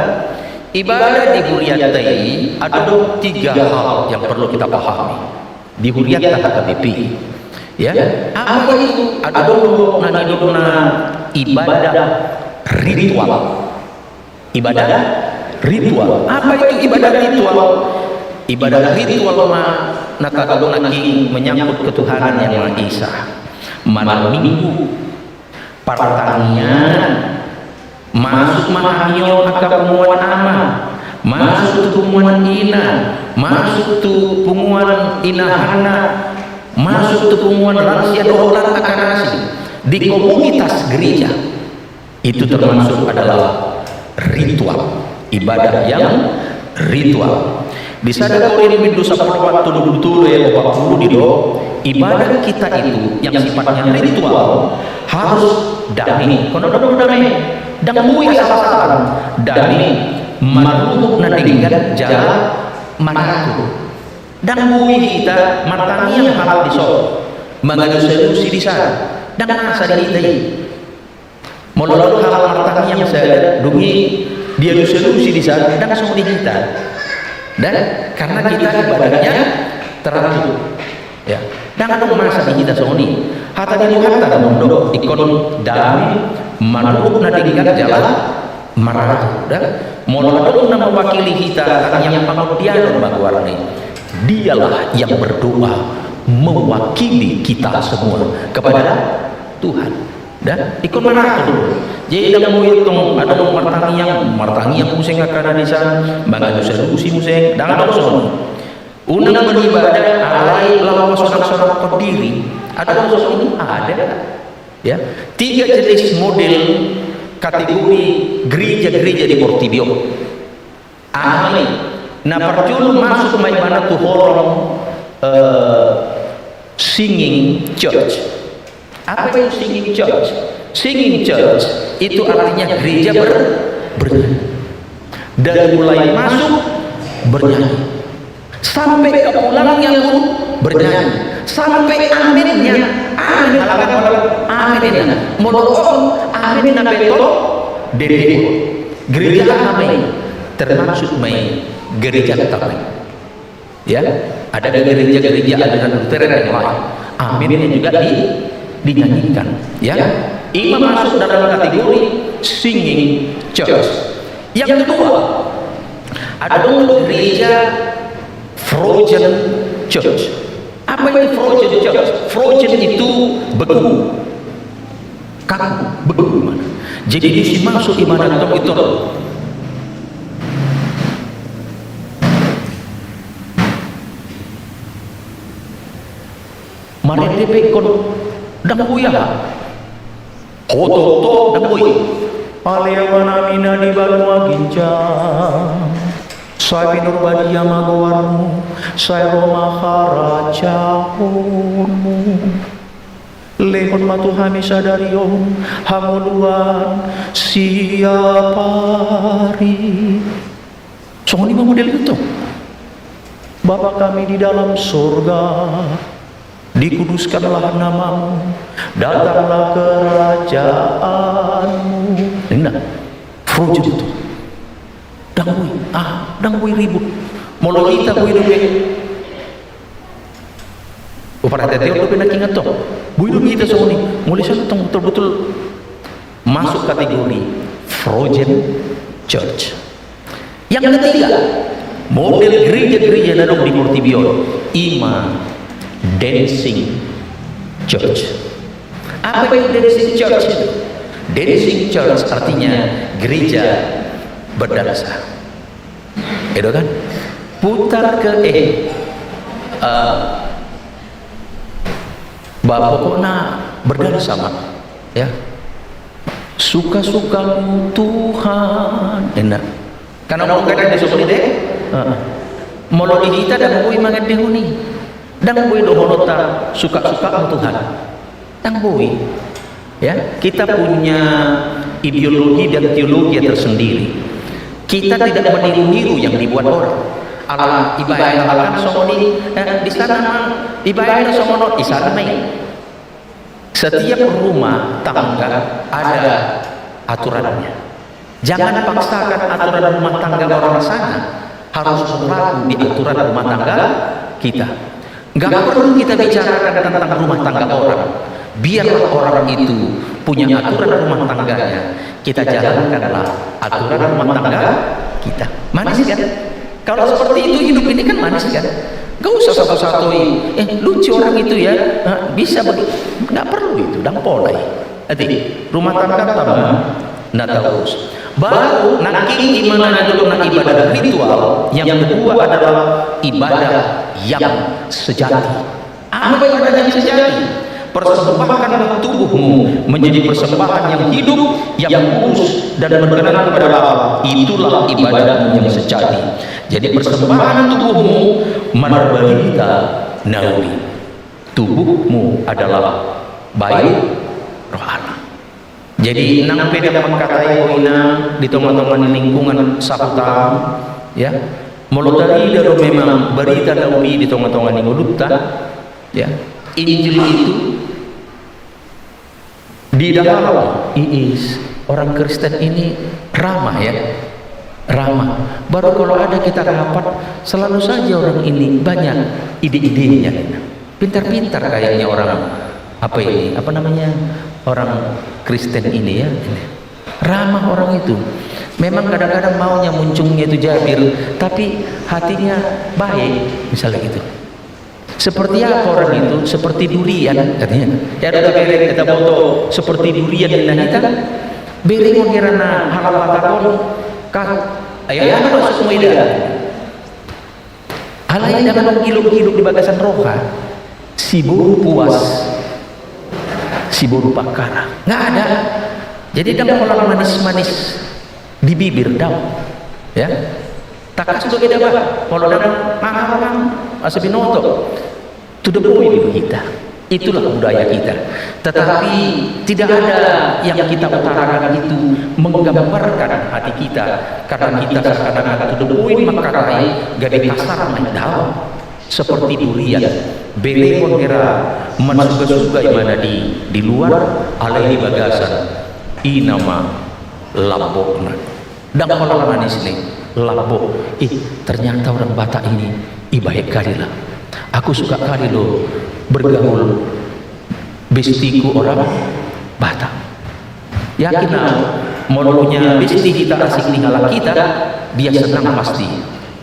Ibadah di hurianta i adong tiga hal yang perlu kita pahami. Di hurianta H K B P. Ya, apa itu? Adong do na nidokna ibadah ritual. Ibadah ritual. Apa itu ibadah ritual? Ibadah ritual ma na tadok nangkin menyangkut ketuhanan yang Maha Esa. Malam Minggu, partangiangan, masuk ma hami on angka punguan ama, masuk tu punguan ina, masuk tu punguan inahanna, masuk tu punguan lansia dohot angka na asing di komunitas gereja. Itu termasuk adalah ritual, ibadah yang ritual. Di sada Korin bindu sampulu opat, tolu pulu tolu ayat opat pulu didok, ibadah kita itu yang sifatnya ritual harus dame. Kona dame, ndang boi asal-asalan. Dame, marhut na denggan jala marhut. Ndang boi hita martangiang halak dison, mangalusi-alusi di sana. Ndang masa di hita i. Molo adong halak martangiang sada, dung i dialusi-alusi di sana, ndang songon i hita. Ndang, karena kita ibadahnya teratur. Ya, ndang adong masa di hita songon i. Hata ni Tuhanta do mandok, ingkon dame, marhut na denggan jala marhut, da. Molo adong na mewakili hita, tangiang pangondianon ma goarna i. Dialah yang berdoa mewakili kita semua kepada Tuhan. Da, ingkon marhut. Jadi ndang boi tong adong martangiang, martangiang muse angka na di sana, mangalusi-alusi muse, ndang adong songon i. Unang beribadah alai laho sonang-sonangkon diri. Adong songon i? Ada. Ya, tiga jenis model kategori gereja-gereja di portibi on. Aha ma i? Na parjolo masuk ma ibana tu horong, eh, singing church. Apa itu singing church? Singing church itu artinya gereja ber-, bernyanyi. Dari mulai masuk, bernyanyi. Sampai ke pulangnya pun bernyanyi. Sampai aminnya, amin, amin, amin. Molo on, amin, amin, betul. Dede. Gereja amin. Termasuk ma i gereja amin. Ya, ada gereja-gereja aliran Lutheran yang lain. Aminnya juga di-, dinyanyikan. Ya, i ma masuk dalam kategori singing church. Yang kedua, ada dong gereja frozen church. Apa itu frozen church? Frozen itu beku. Kaku, beku mana? Jadi disi masuk ibana tong itu. Marende pe ingkon ndang boi aha. Hototop ndang boi. Ale Amanami na di banua ginjang, sai pinurbadia ma goarMu, sai ro ma harajaonMu. Lehon ma tu hami sadari on hangoluan siapari. Songon i ma model itu. Bapa kami di dalam surga, dikuduskanlah namamu, datanglah kerajaanmu. Ninna, frozen itu. Ndang boi, ah, ndang boi ribut. Molo hita boi dope. Uparhata hita on dope nangkin tong. Boi dope hita songon i. Molo i songon i tong betul-betul masuk kategori frozen church. Yang ketiga, model gereja-gereja na adong di portibi on, i ma dancing church. Apa itu dancing church itu? Dancing church artinya gereja berdansa. Itu kan? Putar ke, eh, eh, bah, pokokna berdansa ma, ya. Suka-sukamu Tuhan. Enak. Karena mau kan ada soal ide. Heeh. Molo di hita ndang boi mangandehon i. Ndang boi dohononta suka-sukamu Tuhan. Ndang boi. Ya, kita punya ideologi dan teologi yang tersendiri. Kita tidak meniru-niru yang dibuat orang. Ala ibaen halak songon i, eh, di sana mang, ibaen songon on, di sana mang. Setiap rumah tangga ada aturannya. Jangan paksakan aturan rumah tangga orang sana harus berlaku di aturan rumah tangga kita. Nggak perlu kita bicarakan tentang rumah tangga orang. Biarlah orang itu punya aturan rumah tangganya. Kita jalankanlah aturan rumah tangga kita. Manis kan? Kalau seperti itu hidup ini kan manis kan? Gak usah satu-satu, eh, lucu orang itu ya, eh, bisa begitu. Nggak perlu itu, ndang pola i. Jadi, rumah tangga tambah na taurus. Baru nangkin i ma na didok na ibadah ritual, yang kedua adalah ibadah yang sejati. Apa ibadah yang sejati? Persembahkanlah tubuhmu menjadi persembahan yang hidup, yang kudus, dan berkenan kepada Allah. Itulah ibadahmu yang sejati. Jadi, persembahan tubuhmu marbarita na uli. Tubuhmu adalah bait rohana. Jadi, nang pe dang mangkatai ho inang di tonga-tonga ni lingkungan sahuta, ya. Molo tarida do memang barita na uli di tonga-tonga ni ngolunta, ya. Injil itu di dalam, iis, orang Kristen ini ramah, ya. Ramah. Baru kalau ada kita rapat, selalu saja orang ini banyak ide-idenya. Pintar-pintar kayaknya orang, apa ini, apa namanya, orang Kristen ini ya. Ramah orang itu. Memang kadang-kadang maunya muncungnya itu jabir, tapi hatinya baik, misalnya gitu. Seperti apa orang itu? Seperti durian, katanya. Ya, ada bereng kita foto seperti durian di hita. Bereng on hira na halak Batak on. Kah, ayo, ayo masuk muida. Alai ndang adong giluk-giluk di bagasan roha. Si boru puas, si boru pangkara. Nggak ada. Jadi ndang holan manis-manis di bibir, daong. Ya. Tangkas do gabe daba, molo ndang mangan, asa binoto. To the point do hita. Itulah budaya kita. Tetapi tidak ada yang kita utarakan itu menggambarkan hati kita, karena kita seakan-akan to the point mangkatai, gabe kasar ma i, daong. Seperti durian, belehon hera, mansuga-suga ibana di, di luar, alai di bagasan i nama lambokna. Ndang holan manis ni, lambok. Ih, ternyata orang Batak ini, ih, baik kali lah. Aku suka kali loh bergaul bestiku orang Batak. Yakin au, molo punya besti hita asing ni halak hita, dia senang pasti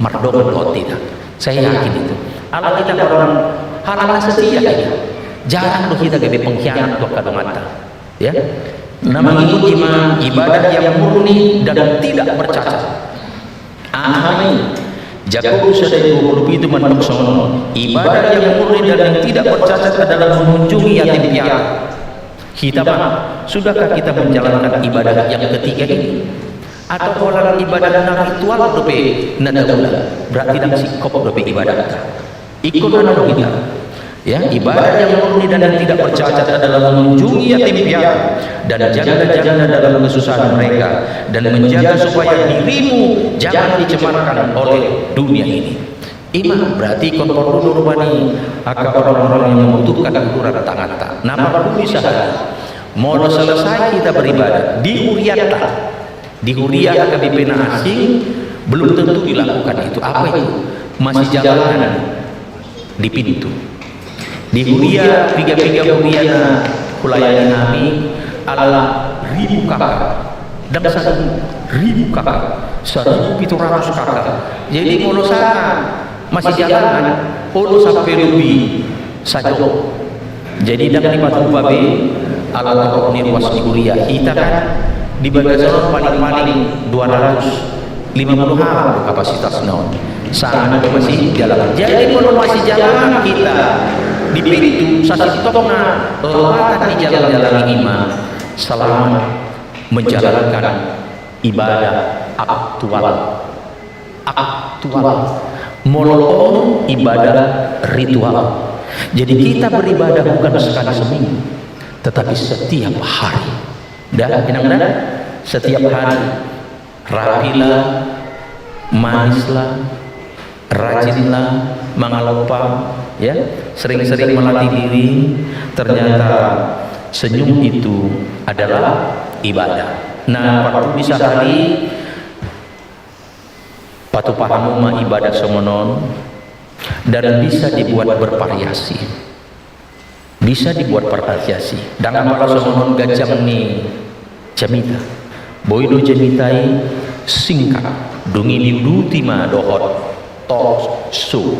mardongan dohot hita. Saya yakin itu. Ala hita orang halak na setia hita. Jarang do hita gabe pengkhianat tu angka donganta. Ya. Na mangihut i ma ibadah yang murni dan tidak bercacat. Aha ma i? Jakobus sada dua puluh pitu mandok songon on: Ibadah yang murni dan yang tidak bercacat adalah mengunjungi yatim piatu. Hita ma, sudahkah kita menjalankan ibadah yang ketiga ini? Atau holan ibadah na ritual dope na taula, berarti ndang singkop dope ibadahta. Ingkon na naung hita. Ya, ibadah yang murni dan yang tidak bercacat adalah mengunjungi yatim piatu dan janda-janda dalam kesusahan mereka, dan menjaga supaya dirimu jangan dicemarkan oleh dunia ini. I ma, berarti ingkon porlu do rupani angka orang-orang yang membutuhkan uluran tanganta. Na parpudi sahali, molo selesai kita beribadah di hurianta, di huria H K B P na asing, belum tentu dilakukan itu. Apa itu? Masijalangan di pintu. Di huria, piga-piga huria na hulayani hami, ala ribu K K. Ndang saribu, ribu K K. Saribu pitu ratus K K. Jadi molo sanga masijalangan, olo sampe lobi sajongjong. Jadi ndang dipatupa be ala torop ni ruas ni huria. Hita kan di bagasan on paling-paling dua ratus lima puluh halak kapasitasna on. Sanga do masijalangan. Jadi molo masijalangan hita di pintu, sasintongna lawatan ni jalang-jalang i ma selama menjalankan ibadah aktual. Aktual. Molo on ibadah ritual. Jadi kita beribadah bukan sekali seminggu, tetapi setiap hari. Dah, inang dah? Setiap hari. Rapilah, manislah, rajinlah, mangalompa, ya, sering-sering melatih diri. Ternyata senyum itu adalah ibadah. Na parpudi sahali, patupa hamu ma ibadah songon on, dan bisa dibuat bervariasi. Bisa dibuat bervariasi. Ndang apala songon on ganjang ni jamita. Boi do jamita i singkat, dung i diuduti ma dohot talk show.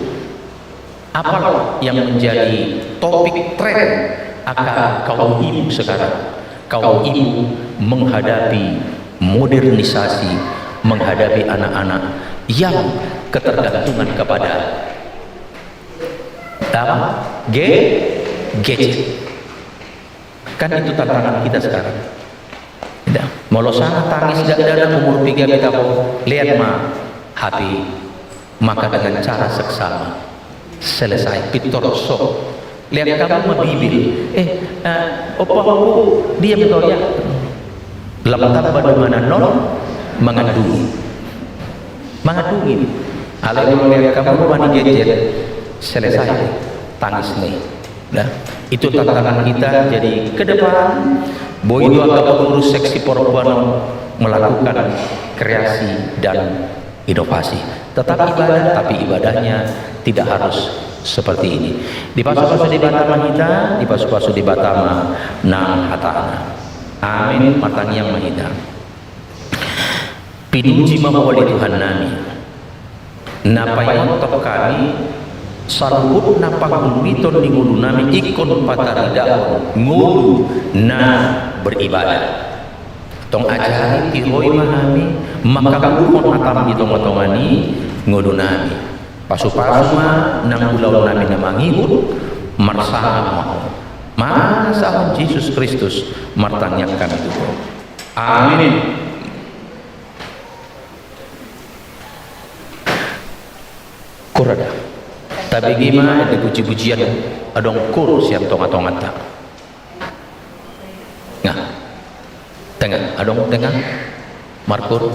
Apa yang menjadi topik tren angka kaum ibu sekarang? Kaum ibu menghadapi modernisasi, menghadapi anak-anak yang ketergantungan kepada apa? Ge-, gadget. Kan itu tantangan kita sekarang. Tidak. Molo sanga tangis dakdanak, umur piga hita ho, lean ma H P, maka dengan cara seksama. Selesai, pintor so. Lean hamu ma bibil. Eh, eh, opa, opa, diam kau ya. Lam tamba dongan on mangandungi. Mangandungi. Alai molo lean hamu rupani gadget, selesai tangis ni. Nah, itu tantangan kita. Jadi ke depan, boi do angka pengurus seksi perempuan melakukan kreasi dan inovasi. Tetap ibadah, tapi ibadahnya tidak harus seperti ini. Dipasu-pasu Debata ma hita, dipasu-pasu Debata ma nang hatana. Amin. Martangiang ma hita. Pinuji ma Ho ale Tuhan nami, na paingothon hami saluhut na panghuluhuton ni ngolu nami ingkon pataridahon ngolu na beribadah. Tong ajari, tiroi ma hami mangkabuhon hatam di tonga-tonga ni ngolu nami. Pasu-pasu ma nang ulaon nami na mangihut, marsangap ma Ho. Mangasahon Jesus Kristus martangiang hami tu Ho. Amin. Kura da. Tabege ma di puji-pujian adong kur sian tonga-tonganta. Nga. Tenga, adong tenga. Markur.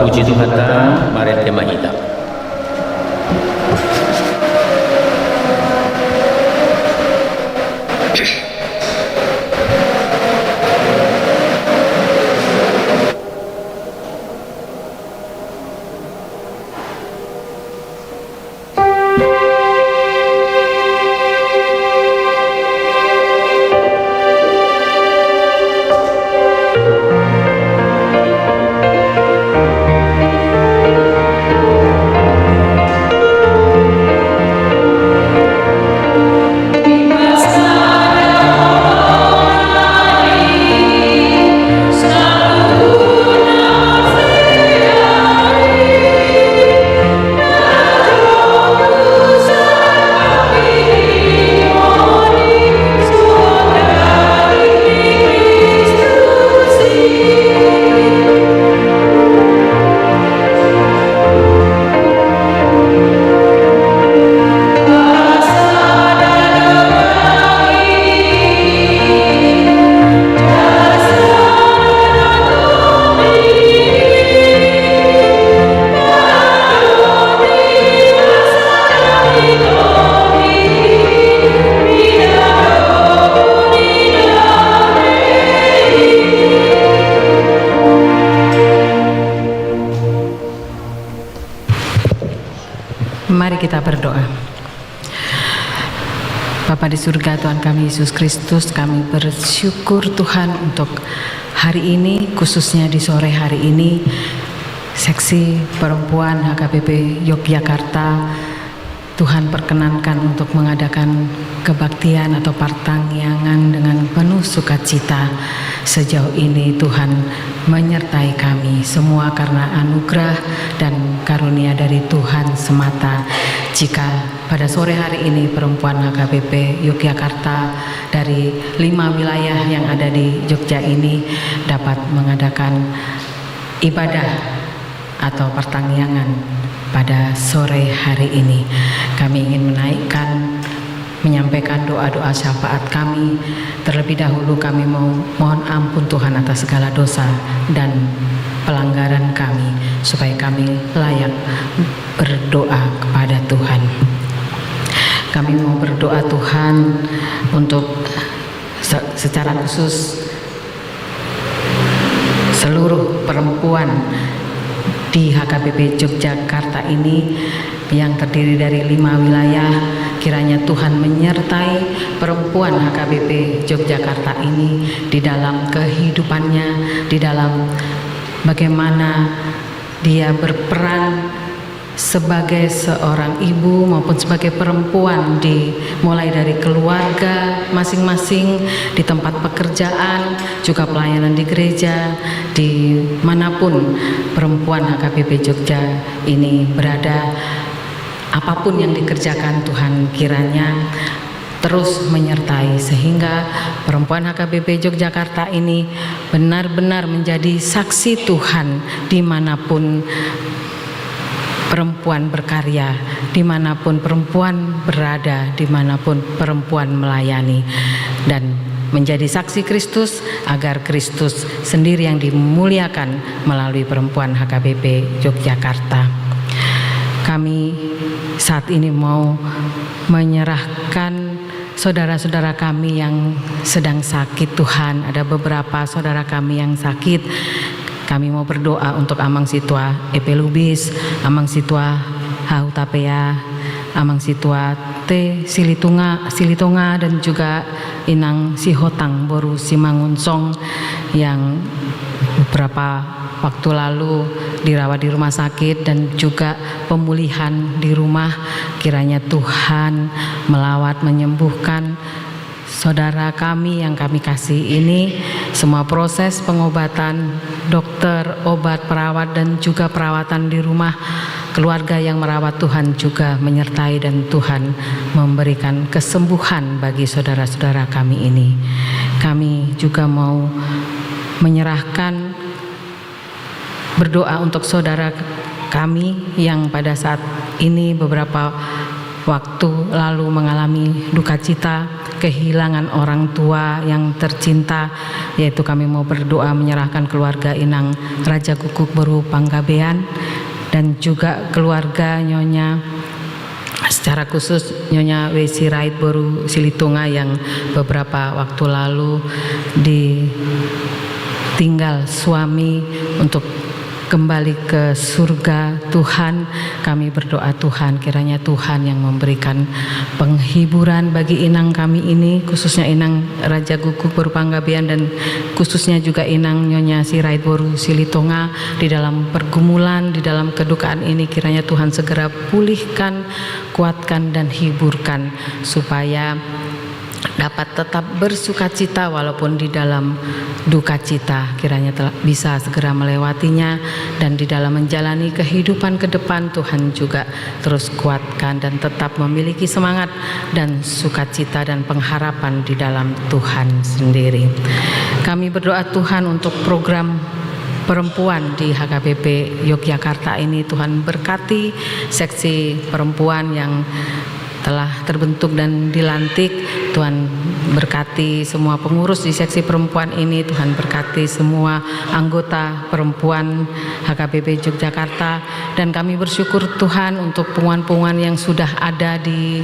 Puji Tuhanta, marende ma hita. Mari kita berdoa. Bapa di surga, Tuhan kami Yesus Kristus, kami bersyukur, Tuhan, untuk hari ini, khususnya di sore hari ini, Seksi Perempuan H K B P Yogyakarta, Tuhan perkenankan untuk mengadakan kebaktian atau partangiangan dengan penuh sukacita. Sejauh ini Tuhan menyertai kami semua karena anugerah dan karunia dari Tuhan semata. Jika pada sore hari ini perempuan H K B P Yogyakarta dari lima wilayah yang ada di Jogja ini dapat mengadakan ibadah atau partangiangan pada sore hari ini. Kami ingin menaikkan, menyampaikan doa-doa syafaat kami. Terlebih dahulu kami mau mohon ampun, Tuhan, atas segala dosa dan pelanggaran kami, supaya kami layak berdoa kepada Tuhan. Kami mau berdoa, Tuhan, untuk se-, secara khusus seluruh perempuan di H K B P Yogyakarta ini yang terdiri dari lima wilayah. Kiranya Tuhan menyertai perempuan H K B P Yogyakarta ini di dalam kehidupannya, di dalam bagaimana dia berperan sebagai seorang ibu maupun sebagai perempuan, di, mulai dari keluarga masing-masing, di tempat pekerjaan, juga pelayanan di gereja, di manapun perempuan H K B P Jogja ini berada, apapun yang dikerjakan, Tuhan kiranya terus menyertai, sehingga perempuan H K B P Yogyakarta ini benar-benar menjadi saksi Tuhan dimanapun perempuan berkarya, dimanapun perempuan berada, dimanapun perempuan melayani, dan menjadi saksi Kristus, agar Kristus sendiri yang dimuliakan melalui perempuan H K B P Yogyakarta. Kami saat ini mau menyerahkan saudara-saudara kami yang sedang sakit, Tuhan. Ada beberapa saudara kami yang sakit. Kami mau berdoa untuk Amang Situa Epe Lubis, Amang Situa Hahutapea, Amang Situa T Silitunga, Silitonga, dan juga Inang Sihotang boru Simangunsong yang beberapa waktu lalu dirawat di rumah sakit dan juga pemulihan di rumah. Kiranya Tuhan melawat, menyembuhkan saudara kami yang kami kasih ini. Semua proses pengobatan, dokter, obat, perawat, dan juga perawatan di rumah, keluarga yang merawat, Tuhan juga menyertai dan Tuhan memberikan kesembuhan bagi saudara-saudara kami ini. Kami juga mau menyerahkan, berdoa untuk saudara kami yang pada saat ini beberapa waktu lalu mengalami duka cita kehilangan orang tua yang tercinta, yaitu kami mau berdoa menyerahkan keluarga Inang Raja Guguk boru Panggabean dan juga keluarga Nyonya, secara khusus Nyonya W. Sirait boru Silitonga yang beberapa waktu lalu ditinggal suami untuk kembali ke surga. Tuhan, kami berdoa, Tuhan, kiranya Tuhan yang memberikan penghiburan bagi inang kami ini, khususnya Inang Raja Guguk boru Panggabean dan khususnya juga Inang Nyonya Sirait boru Silitonga, di dalam pergumulan, di dalam kedukaan ini, kiranya Tuhan segera pulihkan, kuatkan, dan hiburkan, supaya dapat tetap bersukacita walaupun di dalam duka cita. Kiranya telah bisa segera melewatinya, dan di dalam menjalani kehidupan ke depan, Tuhan juga terus kuatkan dan tetap memiliki semangat dan sukacita dan pengharapan di dalam Tuhan sendiri. Kami berdoa, Tuhan, untuk program perempuan di H K B P Yogyakarta ini. Tuhan, berkati seksi perempuan yang telah terbentuk dan dilantik. Tuhan, berkati semua pengurus di seksi perempuan ini. Tuhan, berkati semua anggota perempuan H K B P Yogyakarta. Dan kami bersyukur, Tuhan, untuk punguan-punguan yang sudah ada di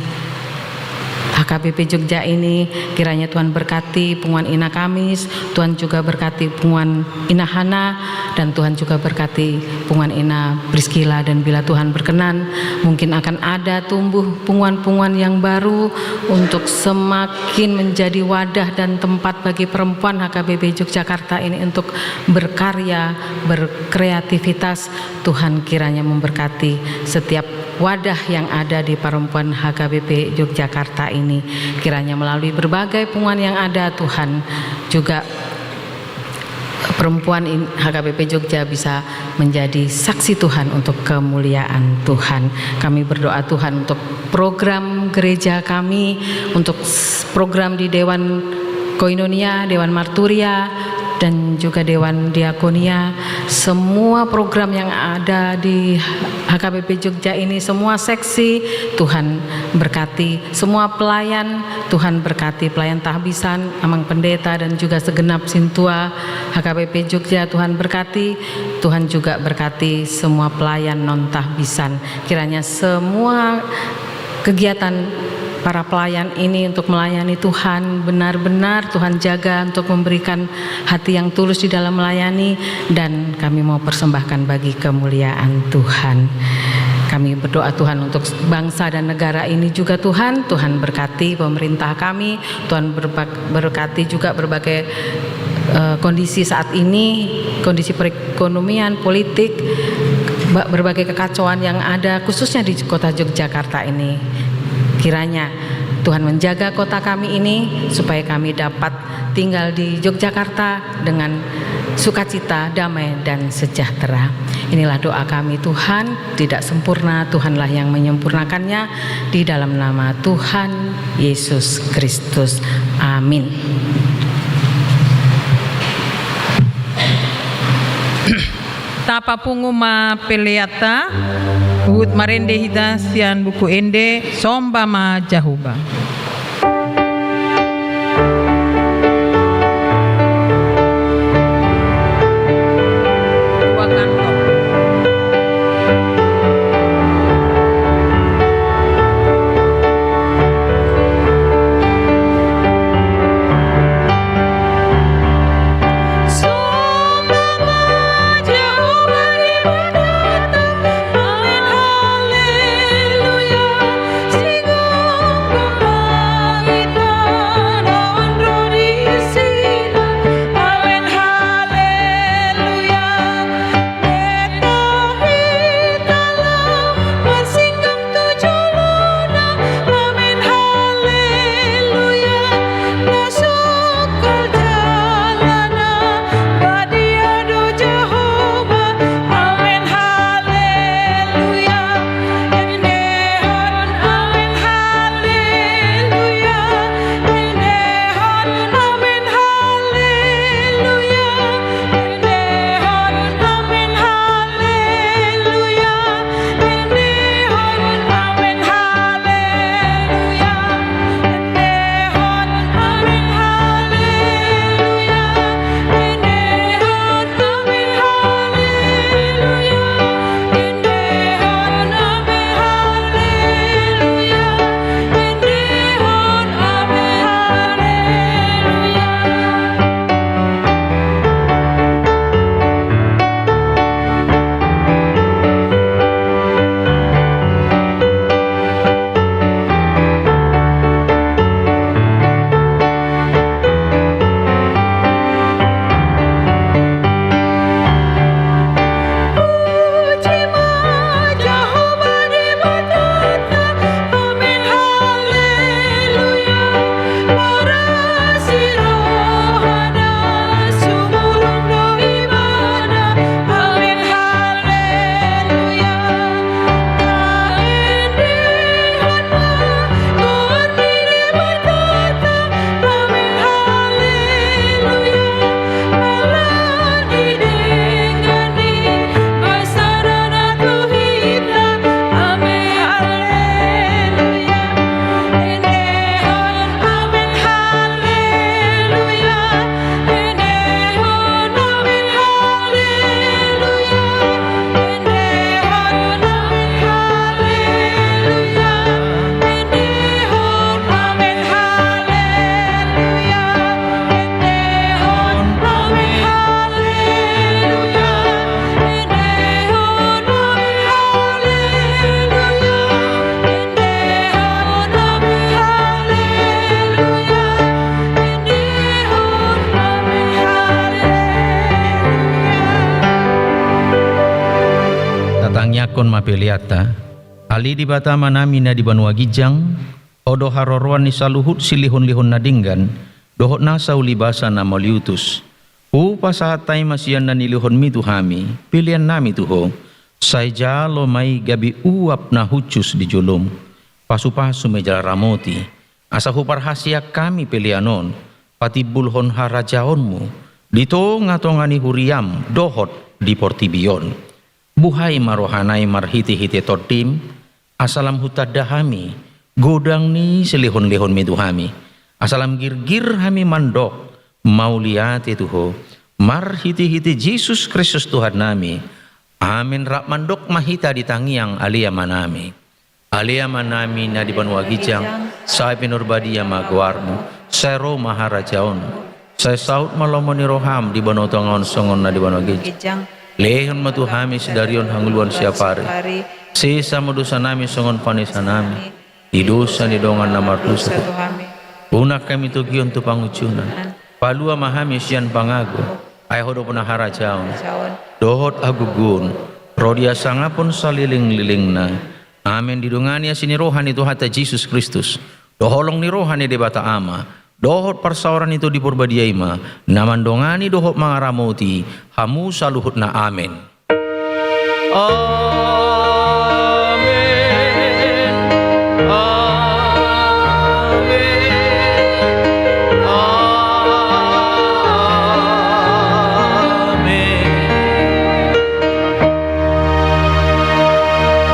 H K B P Jogja ini. Kiranya Tuhan berkati punguan Ina Kamis, Tuhan juga berkati punguan Ina Hana, dan Tuhan juga berkati punguan Ina Priskila. Dan bila Tuhan berkenan, mungkin akan ada tumbuh punguan-punguan yang baru untuk semakin menjadi wadah dan tempat bagi perempuan H K B P Yogyakarta ini untuk berkarya, berkreativitas. Tuhan kiranya memberkati setiap wadah yang ada di perempuan H K B P Yogyakarta ini. Kiranya melalui berbagai punguan yang ada, Tuhan, juga perempuan in-, H K B P Jogja bisa menjadi saksi Tuhan untuk kemuliaan Tuhan. Kami berdoa, Tuhan, untuk program gereja kami, untuk s-, program di Dewan Koinonia, Dewan Marturia, dan juga Dewan Diakonia. Semua program yang ada di H K B P Jogja ini, semua seksi, Tuhan berkati. Semua pelayan, Tuhan berkati. Pelayan tahbisan, Amang Pendeta, dan juga segenap sintua H K B P Jogja, Tuhan berkati. Tuhan juga berkati semua pelayan non tahbisan. Kiranya semua kegiatan para pelayan ini untuk melayani Tuhan, benar-benar Tuhan jaga untuk memberikan hati yang tulus di dalam melayani, dan kami mau persembahkan bagi kemuliaan Tuhan. Kami berdoa, Tuhan, untuk bangsa dan negara ini juga, Tuhan. Tuhan berkati pemerintah kami, Tuhan berba-, berkati juga berbagai, eh, kondisi saat ini, kondisi perekonomian, politik, ba-, berbagai kekacauan yang ada, khususnya di kota Yogyakarta ini. Kiranya Tuhan menjaga kota kami ini, supaya kami dapat tinggal di Yogyakarta dengan sukacita, damai, dan sejahtera. Inilah doa kami, Tuhan. Tidak sempurna, Tuhanlah yang menyempurnakannya. Di dalam nama Tuhan Yesus Kristus. Amin. Tapapungu ma peleanta, huhut marende hita sian buku ende, Somba ma Jahowa. Songon ma peleanta, ale Debata Amanami na di banua ginjang, Ho do haroroan ni saluhut silehonlehon na denggan, dohot nasa ulibasa na mauliutus. Hupasahat hami ma sian na nilehonMi tu hami, peleannami tu Ho. Sai jalo ma i gabe uap na hushus di joloM. Pasupasu ma i jala ramoti, asa huparhaseang hami pelean on patimbulhon harajaonMu di tongatonga ni huriaM dohot di portibi on. Buhai ma rohanami marhitehite TondiM, asa lam hutanda hami godang ni silehonlehonMi tu hami, asa lam girgir hami mandok mauliate tu Ho, marhitehite Jesus Kristus Tuhannami. Amen. Rap mandok ma hita di tangiang, Ale Amanami. Ale Amanami na di banua ginjang, sai pinarbadia ma goarMu, sai ro ma harajaonMu, sai saut ma lomo ni rohaM di banua tonga on songon na di banua ginjang. Lehon ma tu hami sadari on hangoluan siapari. Sesa ma dosanami songon panesanami di dosa ni dongan na mardosa tu hami. Unang hami togihon tu pangunjunan. Palua ma hami sian pangago. Ai Ho do pona harajaon dohot hagogoon, ro di hasangapon salelenglelengna. Amen. Didongani asi ni roha ni Tuhanta Jesus Kristus, dohot holong ni roha ni Debata Ama, dohot parsaoran ni Tondi Porbadia i ma na mandongani dohot mangaramoti hamu saluhutna. Amen. Amen. Amen. Amen.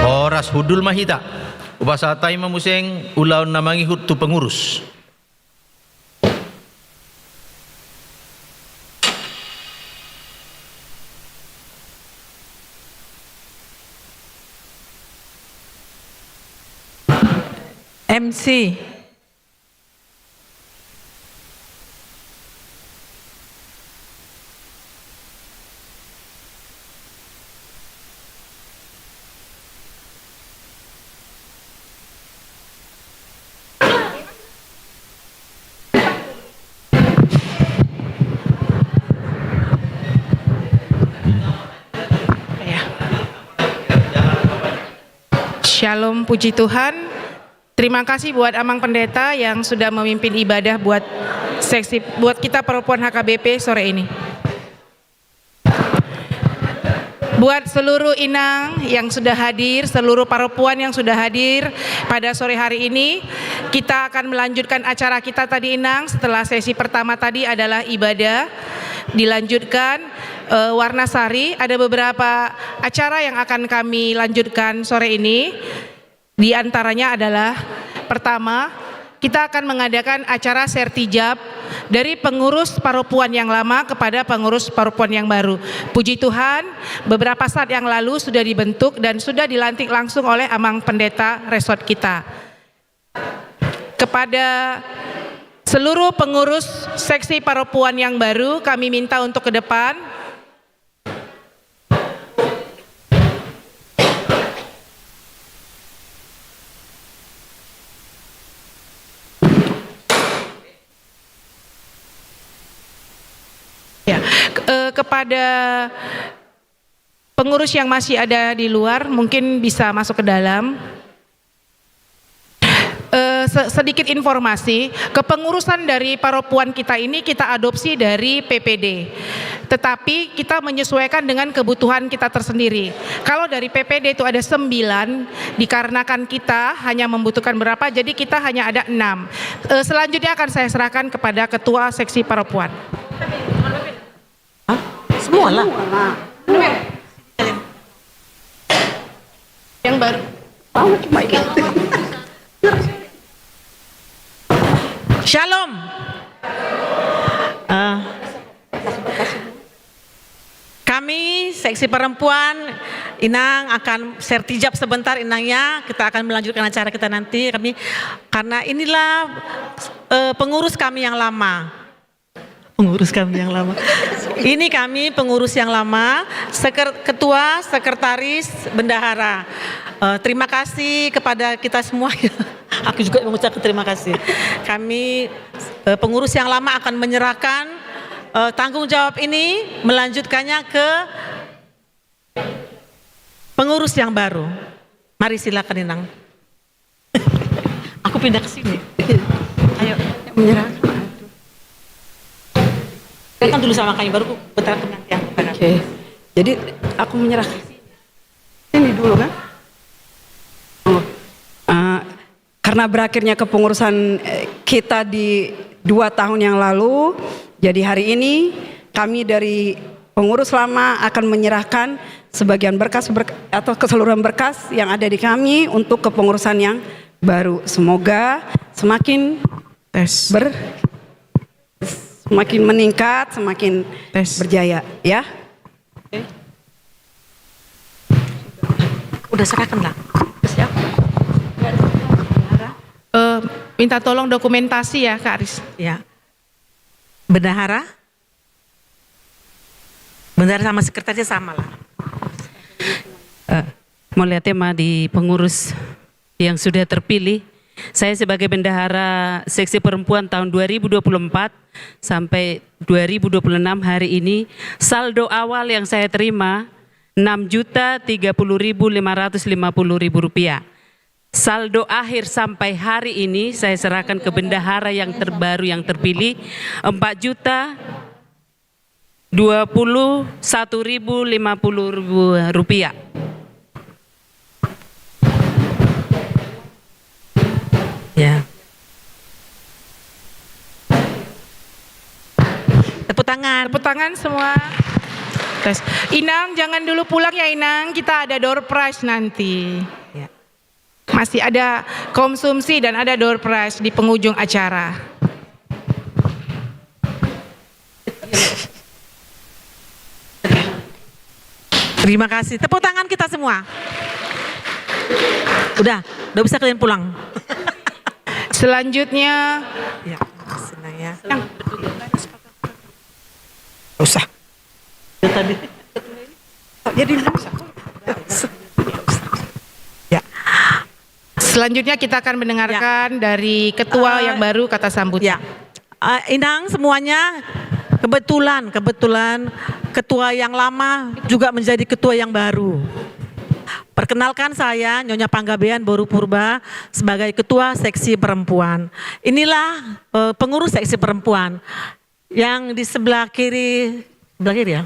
Horas, hundul ma hita. Hupasahat hami ma muse ulaon na mangihut tu pengurus. M C. Ya. Shalom, puji Tuhan. Terima kasih buat Amang Pendeta yang sudah memimpin ibadah buat seksi, buat kita perempuan H K B P sore ini. Buat seluruh inang yang sudah hadir, seluruh paropuan yang sudah hadir pada sore hari ini, kita akan melanjutkan acara kita tadi, Inang. Setelah sesi pertama tadi adalah ibadah, dilanjutkan, eh, warna sari. Ada beberapa acara yang akan kami lanjutkan sore ini. Di antaranya adalah, pertama, kita akan mengadakan acara sertijab dari pengurus paropuan yang lama kepada pengurus paropuan yang baru. Puji Tuhan, beberapa saat yang lalu sudah dibentuk dan sudah dilantik langsung oleh Amang Pendeta Resort kita. Kepada seluruh pengurus seksi paropuan yang baru, kami minta untuk ke depan. Ya, ke-, eh, kepada pengurus yang masih ada di luar, mungkin bisa masuk ke dalam. Eh, se-, sedikit informasi, kepengurusan dari paropuan kita ini kita adopsi dari P P D. Tetapi kita menyesuaikan dengan kebutuhan kita tersendiri. Kalau dari P P D itu ada sembilan, dikarenakan kita hanya membutuhkan berapa, jadi kita hanya ada enam. Eh, selanjutnya akan saya serahkan kepada Ketua Seksi Paropuan. Hah? Semua lah. Yang baru. Shalom. Eh, kami seksi perempuan, Inang akan sertijab sebentar, Inang, ya. Kita akan melanjutkan acara kita nanti. Kami, karena inilah, eh, pengurus kami yang lama. Pengurus kami yang lama. Ini kami pengurus yang lama, seker-, ketua, sekretaris, bendahara. Eh, terima kasih kepada kita semua. Aku juga mengucapkan terima kasih. Kami, eh, pengurus yang lama akan menyerahkan, eh, tanggung jawab ini, melanjutkannya ke Pengurus yang baru. Mari, silakan, Inang. Aku pindah ke sini. Ayo. Menyerahkan. Kan dulu sama kami, baru ku putarkan nanti aku pada. Oke. Jadi, aku menyerahkan. Ini dulu, kan? Oh. Ah, karena berakhirnya kepengurusan, eh, kita di dua tahun yang lalu, jadi hari ini kami dari pengurus lama akan menyerahkan sebagian berkas, berk-, atau keseluruhan berkas yang ada di kami untuk kepengurusan yang baru. Semoga semakin Tes. ber-, semakin meningkat, semakin Tes. berjaya, ya. Oke. Udah serahkan lah. Siap. Eh, minta tolong dokumentasi ya, Kak Aris. Ya. Bendahara? Bendahara sama sekretarisnya sama lah. Eh, mauliate ma di pengurus yang sudah terpilih. Saya sebagai bendahara seksi perempuan tahun dua ribu dua puluh empat sampai dua ribu dua puluh enam hari ini, saldo awal yang saya terima enam juta tiga puluh ribu lima ratus lima puluh ribu rupiah. Saldo akhir sampai hari ini saya serahkan ke bendahara yang terbaru yang terpilih empat juta dua puluh satu ribu lima puluh ribu rupiah. Ya. Tepuk tangan. Tepuk tangan semua. Tes. Inang, jangan dulu pulang ya, Inang. Kita ada door prize nanti. Ya. Masih ada konsumsi dan ada door prize di penghujung acara. Terima kasih. Tepuk tangan kita semua. Udah, udah bisa kalian pulang. Selanjutnya. Ya, senang ya. Usah. Ya, tadi. Jadi, ya. Selanjutnya kita akan mendengarkan Ya. dari ketua Eh, yang baru kata sambutan. Ya. Eh, Inang semuanya, kebetulan, kebetulan ketua yang lama juga menjadi ketua yang baru. Perkenalkan, saya Nyonya Panggabean Boru Purba sebagai ketua seksi perempuan. Inilah, eh, pengurus seksi perempuan. Yang di sebelah kiri, sebelah kiri ya?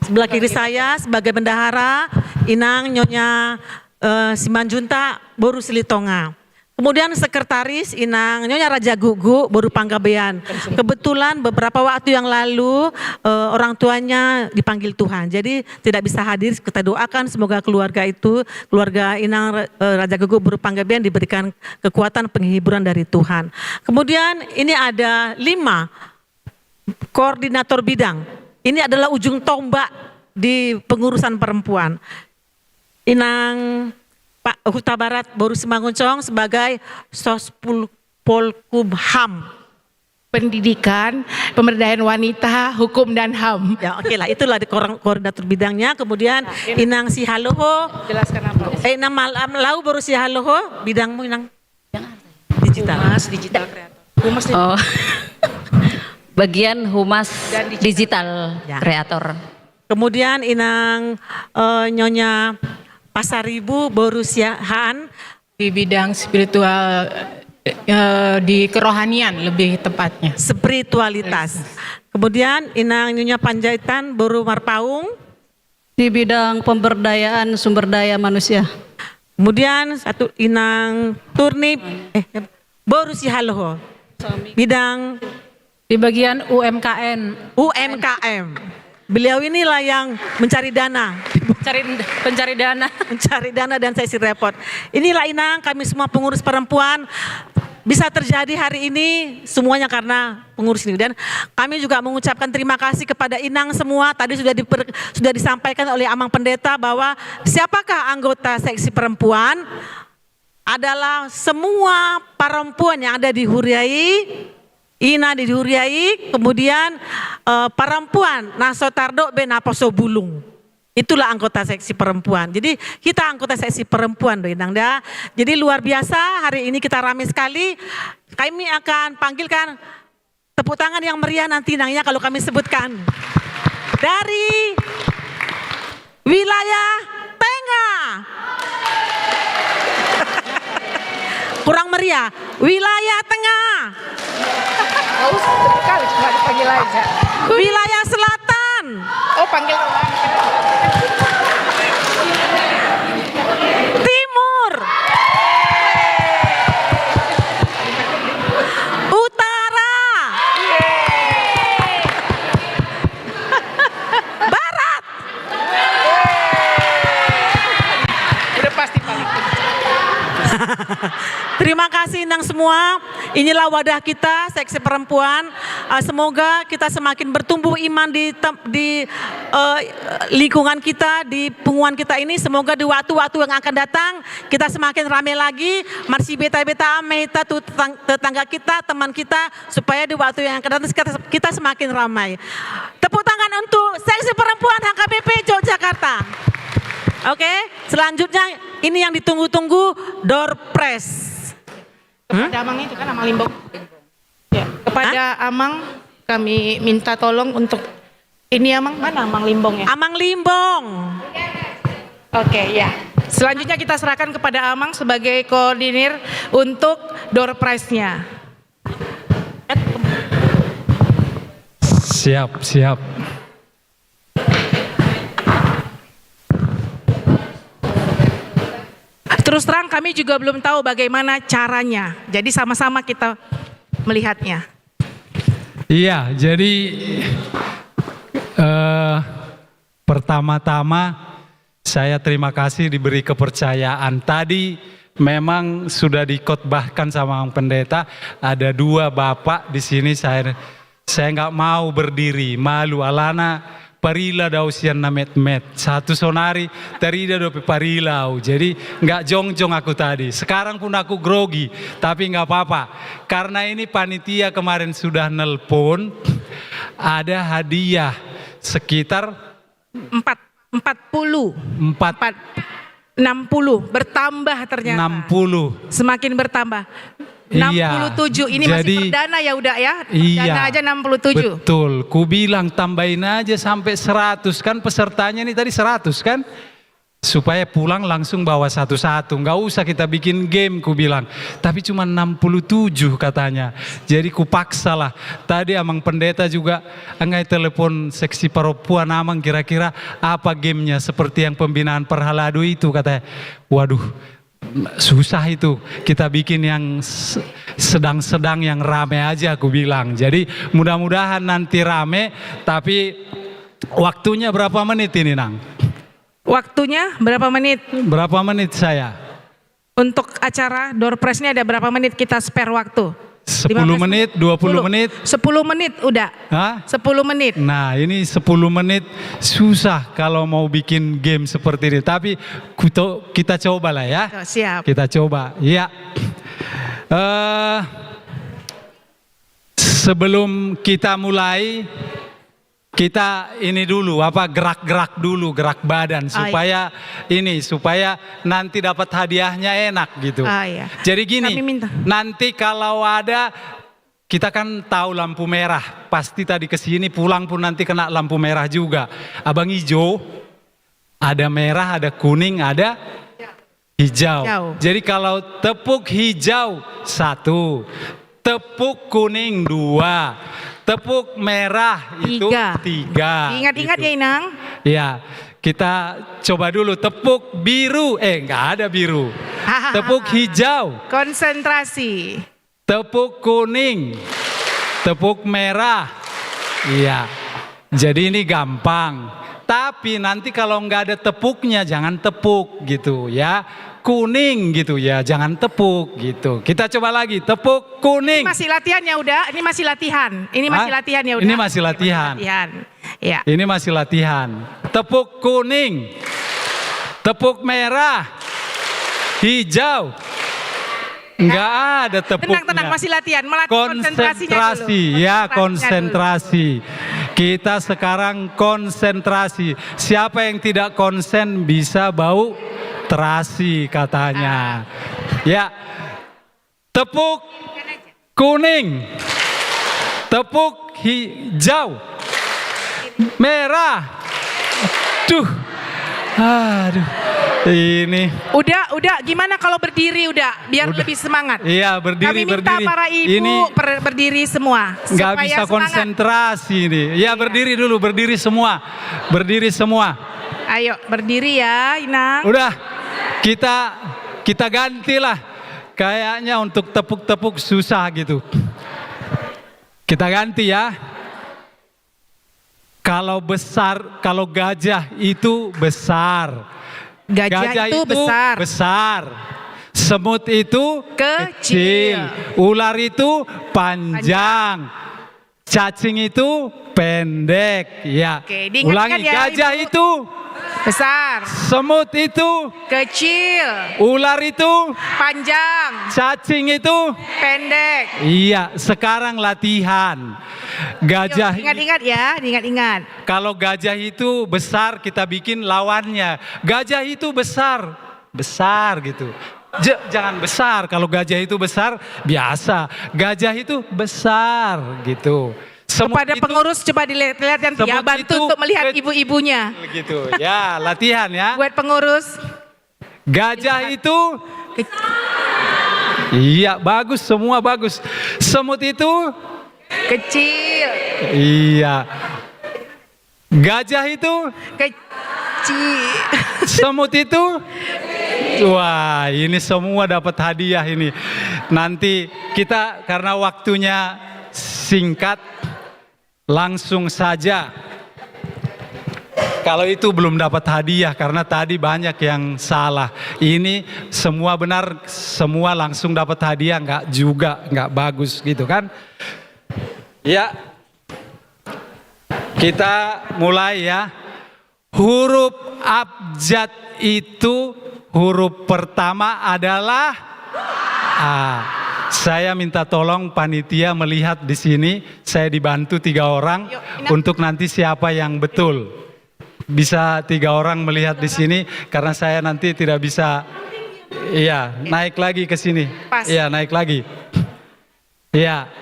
Sebelah kiri saya sebagai bendahara, Inang Nyonya, eh, Simanjuntak Boru Silitonga. Kemudian sekretaris, Inang Nyonya Raja Guguk Boru Panggabean. Kebetulan beberapa waktu yang lalu, eh, orang tuanya dipanggil Tuhan. Jadi tidak bisa hadir, kita doakan semoga keluarga itu, keluarga Inang, eh, Raja Guguk Boru Panggabean diberikan kekuatan penghiburan dari Tuhan. Kemudian ini ada lima koordinator bidang. Ini adalah ujung tombak di pengurusan perempuan. Inang Pak Hutabarat Boru Simangunsong sebagai Sospol-, Polhukam. Pendidikan, pemberdayaan wanita, hukum dan ham. Ya, oke lah, itulah di koor-, koordinator bidangnya. Kemudian Nah, ini Inang Sihaloho. Jelaskan apa? Eh, Inang Mal-, Am-, Lau Boru Sihaloho, bidangmu, Inang? Digital. Humas digital kreator. Humas Oh. Bagian humas Dan digital. digital Ya. kreator. Kemudian Inang, eh, Nyonya Pasaribu Boru Siahaan. Di bidang spiritual, eh, di kerohanian lebih tepatnya. Spiritualitas. Yes. Kemudian Inang Nyonya Panjaitan Boru Marpaung. Di bidang pemberdayaan sumber daya manusia. Kemudian satu Inang Turnip, eh, Boru Sihaloho. Bidang Di bagian U M K M. U M K M. Beliau inilah yang mencari dana. Cari, pencari dana. Mencari dana dan seksi repot. Inilah Inang, kami semua pengurus perempuan bisa terjadi hari ini semuanya karena pengurus ini. Dan kami juga mengucapkan terima kasih kepada Inang semua. Tadi sudah diper-, sudah disampaikan oleh Amang Pendeta bahwa siapakah anggota seksi perempuan adalah semua perempuan yang ada di Huria i, ina di Huria i, kemudian, eh, perempuan na so tardok be naposo bulung. Itulah anggota seksi perempuan. Jadi kita anggota seksi perempuan do Inang da. Jadi luar biasa hari ini kita rame sekali. Kami akan panggilkan tepuk tangan yang meriah nanti Inang ya kalau kami sebutkan. Dari wilayah tengah. Kurang meriah. Wilayah Tengah. Nggak usah, cukup kali, cuma dipanggil aja. Wilayah Selatan. Oh, panggil orang. Timur. Utara. Barat. Udah pasti paling. Terima kasih nang semua. Inilah wadah kita, seksi perempuan. Eh, semoga kita semakin bertumbuh iman di tem-, di, eh, lingkungan kita, di punguan kita ini. Semoga di waktu-waktu yang akan datang, kita semakin ramai lagi. Marsibeta-beta ma hita tu tetang-, tetangga kita, teman kita, supaya di waktu yang akan datang kita, kita semakin ramai. Tepuk tangan untuk seksi perempuan H K B P Yogyakarta. Oke, selanjutnya ini yang ditunggu-tunggu, door prize. Kepada Amang itu kan, Amang Limbong. Ya, kepada Amang kami minta tolong untuk ini, Amang, mana Amang Limbong ya? Amang Limbong. Oke, ya. Selanjutnya kita serahkan kepada Amang sebagai koordinir untuk door prize-nya. Siap, siap. Terus terang, kami juga belum tahu bagaimana caranya. Jadi sama-sama kita melihatnya. Iya, jadi, eh, pertama-tama saya terima kasih diberi kepercayaan. Tadi memang sudah dikhotbahkan sama Amang Pendeta, ada dua bapak di sini, saya, saya nggak mau berdiri, malu, alana parila do au sian na metmet. Sahat tu sonari tarida dope parila au. Jadi nggak jongjong aku tadi. Sekarang pun aku grogi, tapi nggak apa-apa. Karena ini panitia kemarin sudah nelpon, ada hadiah sekitar empat, empat puluh. Empat. Empat, enam puluh, bertambah ternyata. Enam puluh. Semakin bertambah. Iya. Enam puluh tujuh. Ini masih perdana ya, Uda, ya? Iya. Perdana aja enam puluh tujuh. Betul. Ku bilang tambahin aja sampai seratus. Kan pesertanya ini tadi seratus, kan? Supaya pulang langsung bawa satu-satu. Nggak usah kita bikin game, ku bilang. Tapi cuma enam puluh tujuh katanya. Jadi ku paksa lah. Tadi Amang Pendeta juga, "Ngai telepon seksi perempuan, Amang, kira-kira apa gamenya seperti yang pembinaan Parhalado itu?" katanya. Waduh, susah itu. Kita bikin yang s-, sedang-sedang, yang rame aja, aku bilang. Jadi mudah-mudahan nanti rame, tapi waktunya berapa menit ini, Nang? Waktunya berapa menit? Berapa menit saya? Untuk acara door prize ini ada berapa menit kita spare waktu? Sepuluh menit, dua puluh menit? Sepuluh menit, Uda. Hah? Sepuluh menit. Nah, ini sepuluh menit susah kalau mau bikin game seperti ini. Tapi kuto-, kita coba lah ya. Oh, siap. Kita coba. Iya. Eh, sebelum kita mulai, kita ini dulu, apa, gerak-gerak dulu, gerak badan, oh, iya, supaya ini, supaya nanti dapat hadiahnya enak gitu. Oh, iya. Jadi gini, kami minta, nanti kalau ada, kita kan tahu lampu merah, pasti tadi ke sini pulang pun nanti kena lampu merah juga. Abang ijo, ada merah, ada kuning, ada hijau. Hijau. Jadi kalau tepuk hijau, satu. Tepuk kuning, dua. Tepuk merah itu tiga. Tiga. Ingat-ingat gitu ya, Inang. Iya. Kita coba dulu tepuk biru. Eh, nggak ada biru. Tepuk hijau. Konsentrasi. Tepuk kuning, tepuk merah. Iya. Jadi ini gampang. Tapi nanti kalau nggak ada tepuknya, jangan tepuk gitu ya. Kuning gitu ya, jangan tepuk gitu. Kita coba lagi, tepuk kuning. Ini masih latihan ya, Uda. Ini masih latihan. Ini masih latihan ya, Uda. Ini masih latihan. Iya. Ini masih latihan. Tepuk kuning. Tepuk merah. Hijau. Nggak ada tepuknya. Tenang, tenang, masih latihan. Melatih konsentrasinya dulu. Konsentrasi, ya, konsentrasi. Kita sekarang konsentrasi. Siapa yang tidak konsen bisa bau terasi katanya. Ah. Ya. Tepuk kuning. Tepuk hijau. Merah. Duh. Aduh, ini. Uda, Uda, gimana kalau berdiri, Uda, biar Uda. Lebih semangat? Iya, berdiri, Kami minta berdiri. Para ibu Ini per-, berdiri semua, nggak supaya bisa semangat. Konsentrasi ini. Iya, iya. Berdiri dulu, berdiri semua. Berdiri semua. Ayo, berdiri ya, Inang. Udah, kita, kita gantilah. Kayaknya untuk tepuk-tepuk susah gitu. Kita ganti ya. Kalau besar, kalau gajah itu besar. Gajah itu besar. Besar. Semut itu kecil. Kecil. Ular itu panjang. Panjang. Cacing itu pendek. Ya. Oke, diingat-ingat. Ulangi, ya, gajah Ibu. Itu besar. Semut itu kecil. Ular itu panjang. Cacing itu pendek. Iya, sekarang latihan. Gajah. Ayo, ingat-ingat ya, ingat-ingat. Kalau gajah itu besar, kita bikin lawannya. Gajah itu besar, besar gitu. J-, jangan besar, kalau gajah itu besar, biasa. Gajah itu besar gitu. Semut itu. Kepada pengurus, coba dilihat-lihat nanti ya, bantu untuk melihat ibu-ibunya. Semut itu kecil gitu. Ya, latihan ya. Buat pengurus. Gajah itu. Ke-, iya, bagus, semua bagus. Semut itu. Kecil. Iya. Gajah itu. Kecil. Semut itu. Wah, ini semua dapat hadiah ini. Nanti kita, karena waktunya singkat, langsung saja. Kalau itu belum dapat hadiah karena tadi banyak yang salah. Ini semua benar, semua langsung dapat hadiah, nggak juga, nggak bagus gitu kan. Ya, kita mulai ya. Huruf abjad itu huruf pertama adalah A. Saya minta tolong panitia melihat di sini. Saya dibantu tiga orang untuk nanti siapa yang betul. Bisa tiga orang melihat di sini karena saya nanti tidak bisa. Iya, naik lagi ke sini. Pas. Iya, naik lagi. Iya.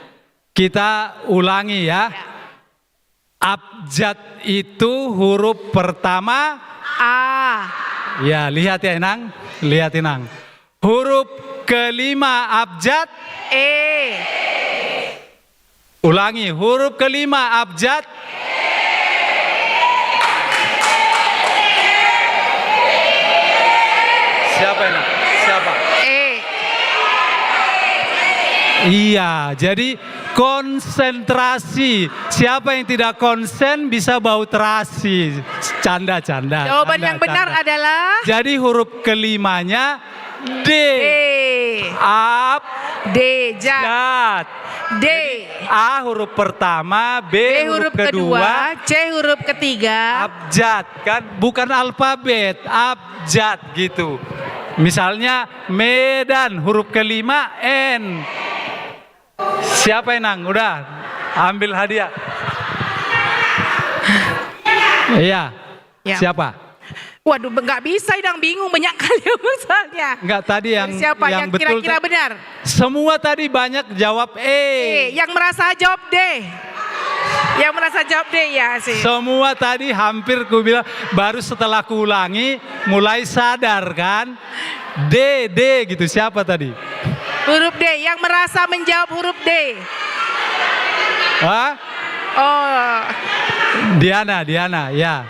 Kita ulangi ya. Ya. Abjad itu huruf pertama A. Ya, lihat ya, Inang. Lihat, Inang. Huruf kelima abjad E. Ulangi, huruf kelima abjad. Siapa, Inang? Siapa? E. Iya, jadi konsentrasi. Siapa yang tidak konsen bisa bau terasi. Canda, canda. Jawaban yang benar adalah? Jadi huruf kelimanya D. D. Ab-, D, jat. Jat. D. Jadi A huruf pertama, B huruf kedua, C huruf ketiga. Abjad, kan? Bukan alfabet, abjad gitu. Misalnya Medan, huruf kelima N. Siapa, Inang? Udah, ambil hadiah. Iya. Ya. Siapa? Waduh, nggak bisa, Inang, bingung, banyak kali misalnya. Nggak, tadi yang, siapa yang yang betul kira-kira te-, benar? Semua tadi banyak jawab E. E, yang merasa jawab D. Yang merasa jawab D, ya sih. Semua tadi hampir ku bilang, baru setelah ku ulangi, mulai sadar kan. D, D gitu. Siapa tadi? Huruf D, yang merasa menjawab huruf D. Hah? Oh. Diana, Diana, ya.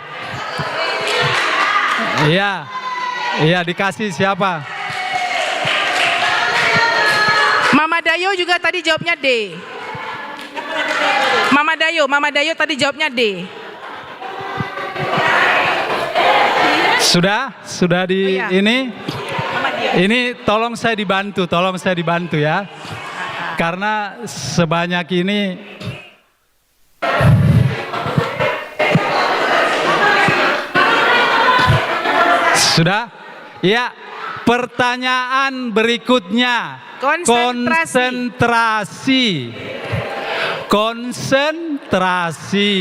Iya. Iya, dikasih siapa? Mama Dayo juga tadi jawabnya D. Mama Dayo, Mama Dayo tadi jawabnya D. Sudah? Sudah di ini? Oh, iya. Ini tolong saya dibantu, tolong saya dibantu ya. Karena sebanyak ini. Sudah? Ya. Pertanyaan berikutnya. Konsentrasi. Konsentrasi. Konsentrasi.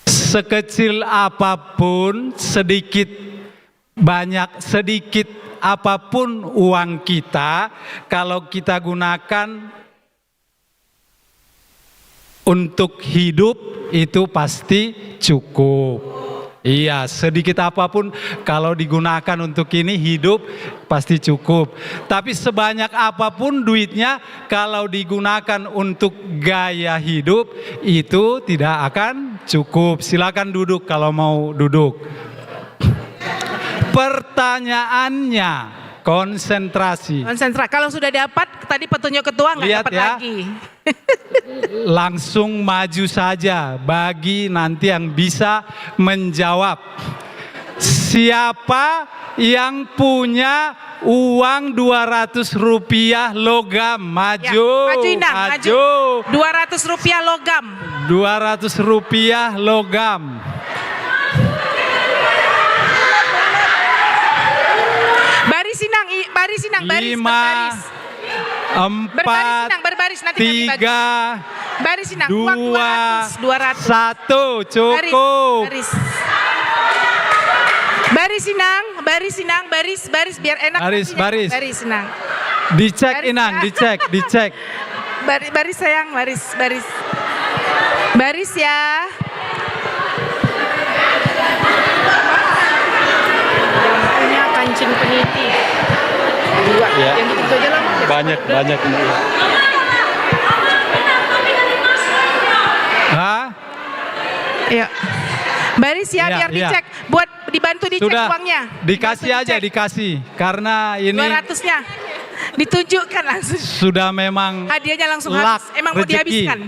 Sekecil apapun, sedikit banyak, sedikit apapun uang kita, kalau kita gunakan untuk hidup, itu pasti cukup. Iya, sedikit apapun kalau digunakan untuk ini hidup pasti cukup. Tapi sebanyak apapun duitnya, kalau digunakan untuk gaya hidup, itu tidak akan cukup. Silakan duduk kalau mau duduk. Pertanyaannya, konsentrasi. Konsentra-, kalau sudah dapat, tadi petunjuk ketua nggak dapat ya. Lagi. Langsung maju saja bagi nanti yang bisa menjawab. Siapa yang punya uang dua ratus rupiah logam? Maju, ya, maju, Inang, maju. Dua ratus rupiah logam. Dua ratus rupiah logam. Baris, Inang, i-, baris, Inang, baris, lima, berbaris. Empat, berbaris, Inang, berbaris, nanti kami bagi. Tiga, baris, Inang, uang dua, dua ratus, dua ratus. Satu, cukup. Baris, baris. Baris, Inang, baris, Inang, baris, baris, biar enak. Baris, baris. Baris, Inang. Dicek, baris, Inang, ya. Dicek, dicek. Bari-, baris, sayang, baris, baris. Baris, ya. Yang punya kancing peniti. Dua. Ya. Yang gitu-gitu aja lah. Banyak, banyak ini. Hah? Iya. Baris ya, iya, biar, iya, dicek. Buat dibantu dicek uangnya. Sudah. Dikasih aja, dibantu dicek. Dikasih. Karena ini dua ratusnya. Ditunjukkan langsung. Sudah memang hadiahnya langsung habis. Emang mau dihabiskan.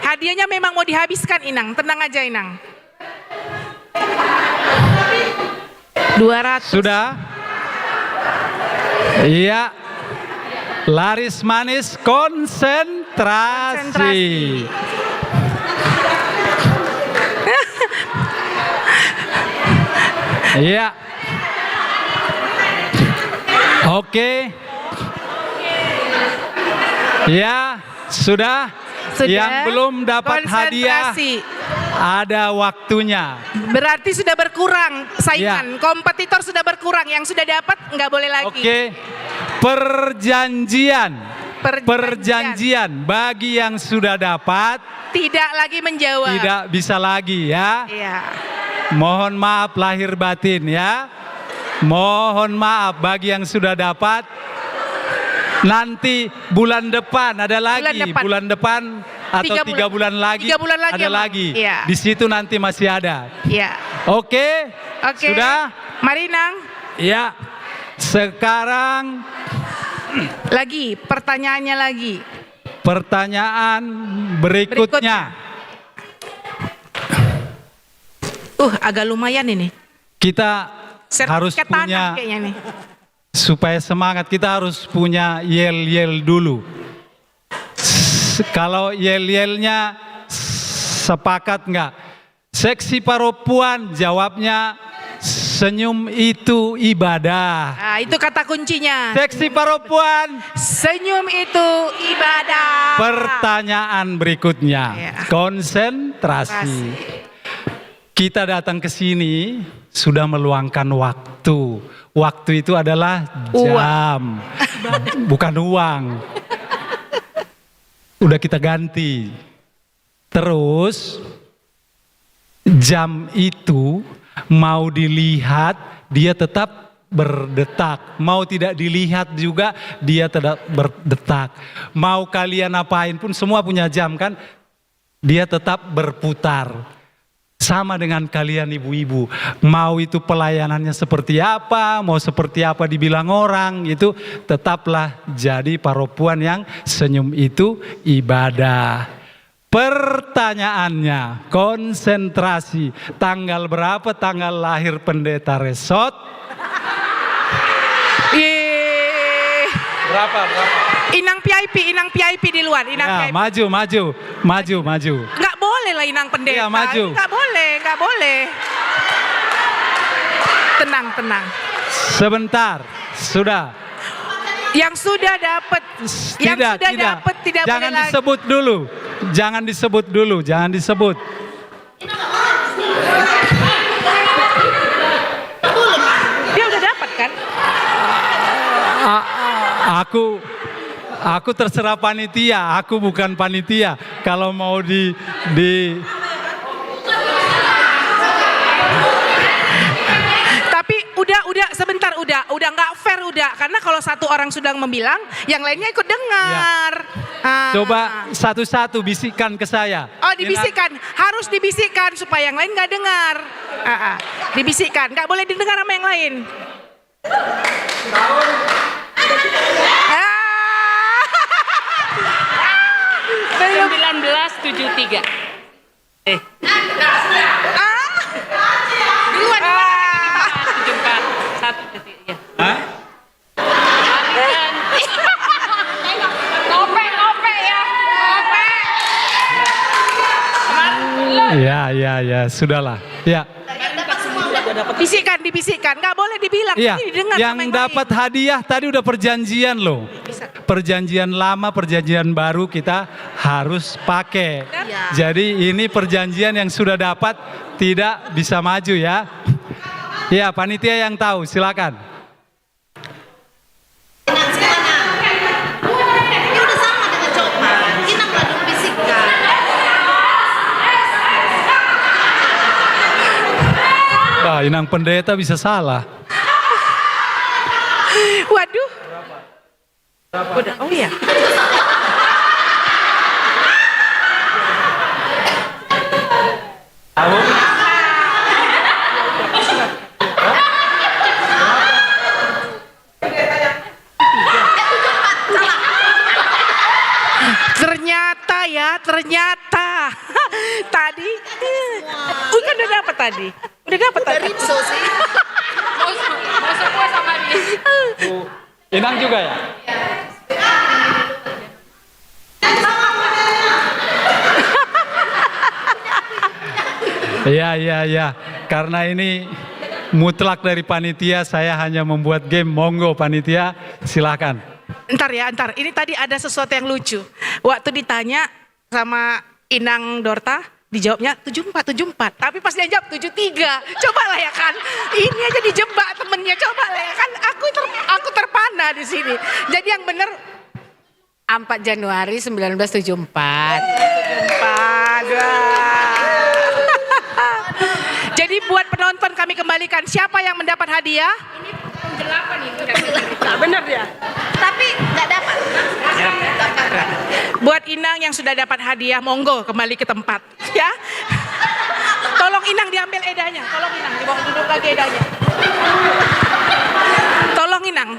Hadiahnya memang mau dihabiskan, Inang. Tenang aja, Inang. Dua ratus. Sudah? Iya. Laris manis, konsentrasi. Konsentrasi. Iya. Oke. Ya, sudah. Sudah. Yang belum dapat hadiah, konsentrasi, ada waktunya. Berarti sudah berkurang saingan. Ya. Kompetitor sudah berkurang. Yang sudah dapat nggak boleh lagi. Oke. Perjanjian. Perjanjian. Perjanjian. Bagi yang sudah dapat, tidak lagi menjawab. Tidak bisa lagi, ya. Iya. Mohon maaf lahir batin, ya. Mohon maaf bagi yang sudah dapat. Nanti bulan depan ada lagi. Bulan depan. Bulan depan atau tiga bulan lagi. Tiga bulan lagi ada lagi. Iya. Di situ nanti masih ada. Iya. Oke? Oke. Sudah? Mari, Nang. Iya. Sekarang lagi, pertanyaannya lagi. Pertanyaan berikutnya. Berikutnya. Uh, agak lumayan ini. Kita harus punya, sertifikat tanah kayaknya nih. Supaya semangat, kita harus punya yel-yel dulu. S-, kalau yel-yelnya sepakat nggak? Seksi parompuan jawabnya, "Senyum itu ibadah." Ah, itu kata kuncinya. Seksi parompuan. Senyum itu ibadah. Pertanyaan berikutnya. Iya. Konsentrasi. Konsentrasi. Kita datang ke sini sudah meluangkan waktu. Waktu itu adalah jam, bukan uang. Udah kita ganti. Terus, jam itu mau dilihat, dia tetap berdetak. Mau tidak dilihat juga, dia tetap berdetak. Mau kalian apain pun, semua punya jam, kan? Dia tetap berputar. Sama dengan kalian ibu-ibu. Mau itu pelayanannya seperti apa, mau seperti apa dibilang orang, itu tetaplah jadi parompuan yang senyum itu ibadah. Pertanyaannya, konsentrasi. Tanggal berapa tanggal lahir Pendeta Resot? Ih. Berapa, berapa? Inang V I P, Inang V I P di luar, Inang V I P. Ya, maju, maju, maju, maju. Nggak boleh lah, Inang Pendeta. Iya, maju. Nggak boleh, nggak boleh. Tenang, tenang. Sebentar, sudah. Yang sudah dapat, yang sudah dapat tidak boleh lagi. Tidak, tidak. Jangan disebut dulu. Jangan disebut dulu, jangan disebut. Dia udah dapat, kan? A-, aku, aku terserah panitia, aku bukan panitia. Kalau mau di, di, Udah nggak fair udah, karena kalau satu orang sudah membilang, yang lainnya ikut dengar. Ah. Coba satu-satu bisikkan ke saya. Oh, dibisikkan. Harus dibisikkan supaya yang lain nggak dengar. Ah, ah. Dibisikkan, nggak boleh didengar sama yang lain. Ah. Belum. Sembilan belas tujuh tiga. Eh. Ah. Duluan, duluan. Ah. Tujuh empat. Satu, iya. Hah? Ngope, ngope ya. Ngope. Ya, ya, ya, sudahlah. Ya. Bisikkan, dibisikkan. Nggak boleh dibilang. Iya, nanti didengar sama yang lain. Yang dapat hadiah tadi udah perjanjian loh. Perjanjian lama, perjanjian baru kita harus pakai. Iya. Jadi ini perjanjian yang sudah dapat tidak bisa maju ya. Iya, panitia yang tahu, silakan. Inang, silakan. Ini udah sama dengan coba. Inang ladung bisikkan. Bah, Inang Pendeta bisa salah. Waduh. Udah, oh iya. Ternyata ya, ternyata. Tadi, uh, kan udah dapat tadi. Udah dapat tadi. Rinso sih. Mau, mau semua sama dia. Inang juga ya? Iya, iya, iya. Karena ini mutlak dari panitia, saya hanya membuat game. Monggo panitia, silahkan. Ntar ya, ntar. Ini tadi ada sesuatu yang lucu. Waktu ditanya sama Inang Dorta, dijawabnya tujuh empat, tujuh empat. Tapi pas dia jawab tujuh tiga. Cobalah ya kan. Ini aja dijebak temennya. Cobalah ya kan. Aku ter-, aku terpana di sini. Jadi yang bener empat Januari sembilan belas tujuh empat. Tujuh empat, wah. Jadi buat penonton kami kembalikan. Siapa yang mendapat hadiah? Nah, bener dia. Tapi nggak dapat. Buat Inang yang sudah dapat hadiah, monggo kembali ke tempat, ya. Tolong Inang diambil edanya, tolong Inang dibawa duduk lagi edanya. Tolong Inang.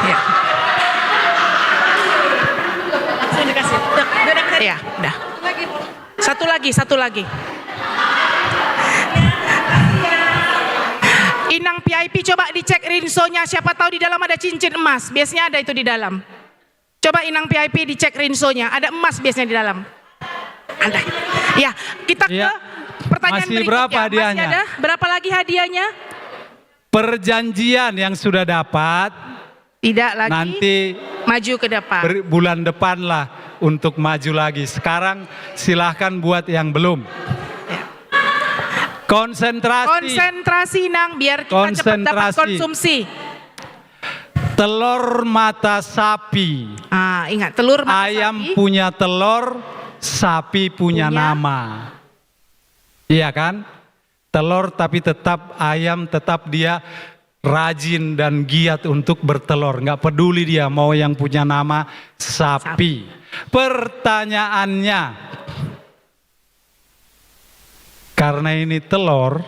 Ya. Langsung dikasih. Udah, udah, udah. Iya, udah. Lagi. Satu lagi, satu lagi. Inang V I P, coba dicek rinsonya, siapa tahu di dalam ada cincin emas. Biasanya ada itu di dalam. Coba Inang V I P dicek rinsonya, ada emas biasanya di dalam. Ada. Ya, kita ke pertanyaan berikutnya. Masih berapa hadiahnya? Masih ada? Berapa lagi hadiahnya? Perjanjian yang sudah dapat, tidak lagi, nanti maju ke depan. Ber-, bulan depan lah untuk maju lagi. Sekarang silahkan buat yang belum. Ya. Konsentrasi. Konsentrasi, Nang, biar kita cepat dapat konsumsi. Konsentrasi. Telur mata sapi. Ah, ingat, telur mata sapi. Ayam punya telur, sapi punya nama. Iya kan? Telur, tapi tetap ayam, tetap dia rajin dan giat untuk bertelur. Nggak peduli dia mau yang punya nama sapi. Pertanyaannya, karena ini telur,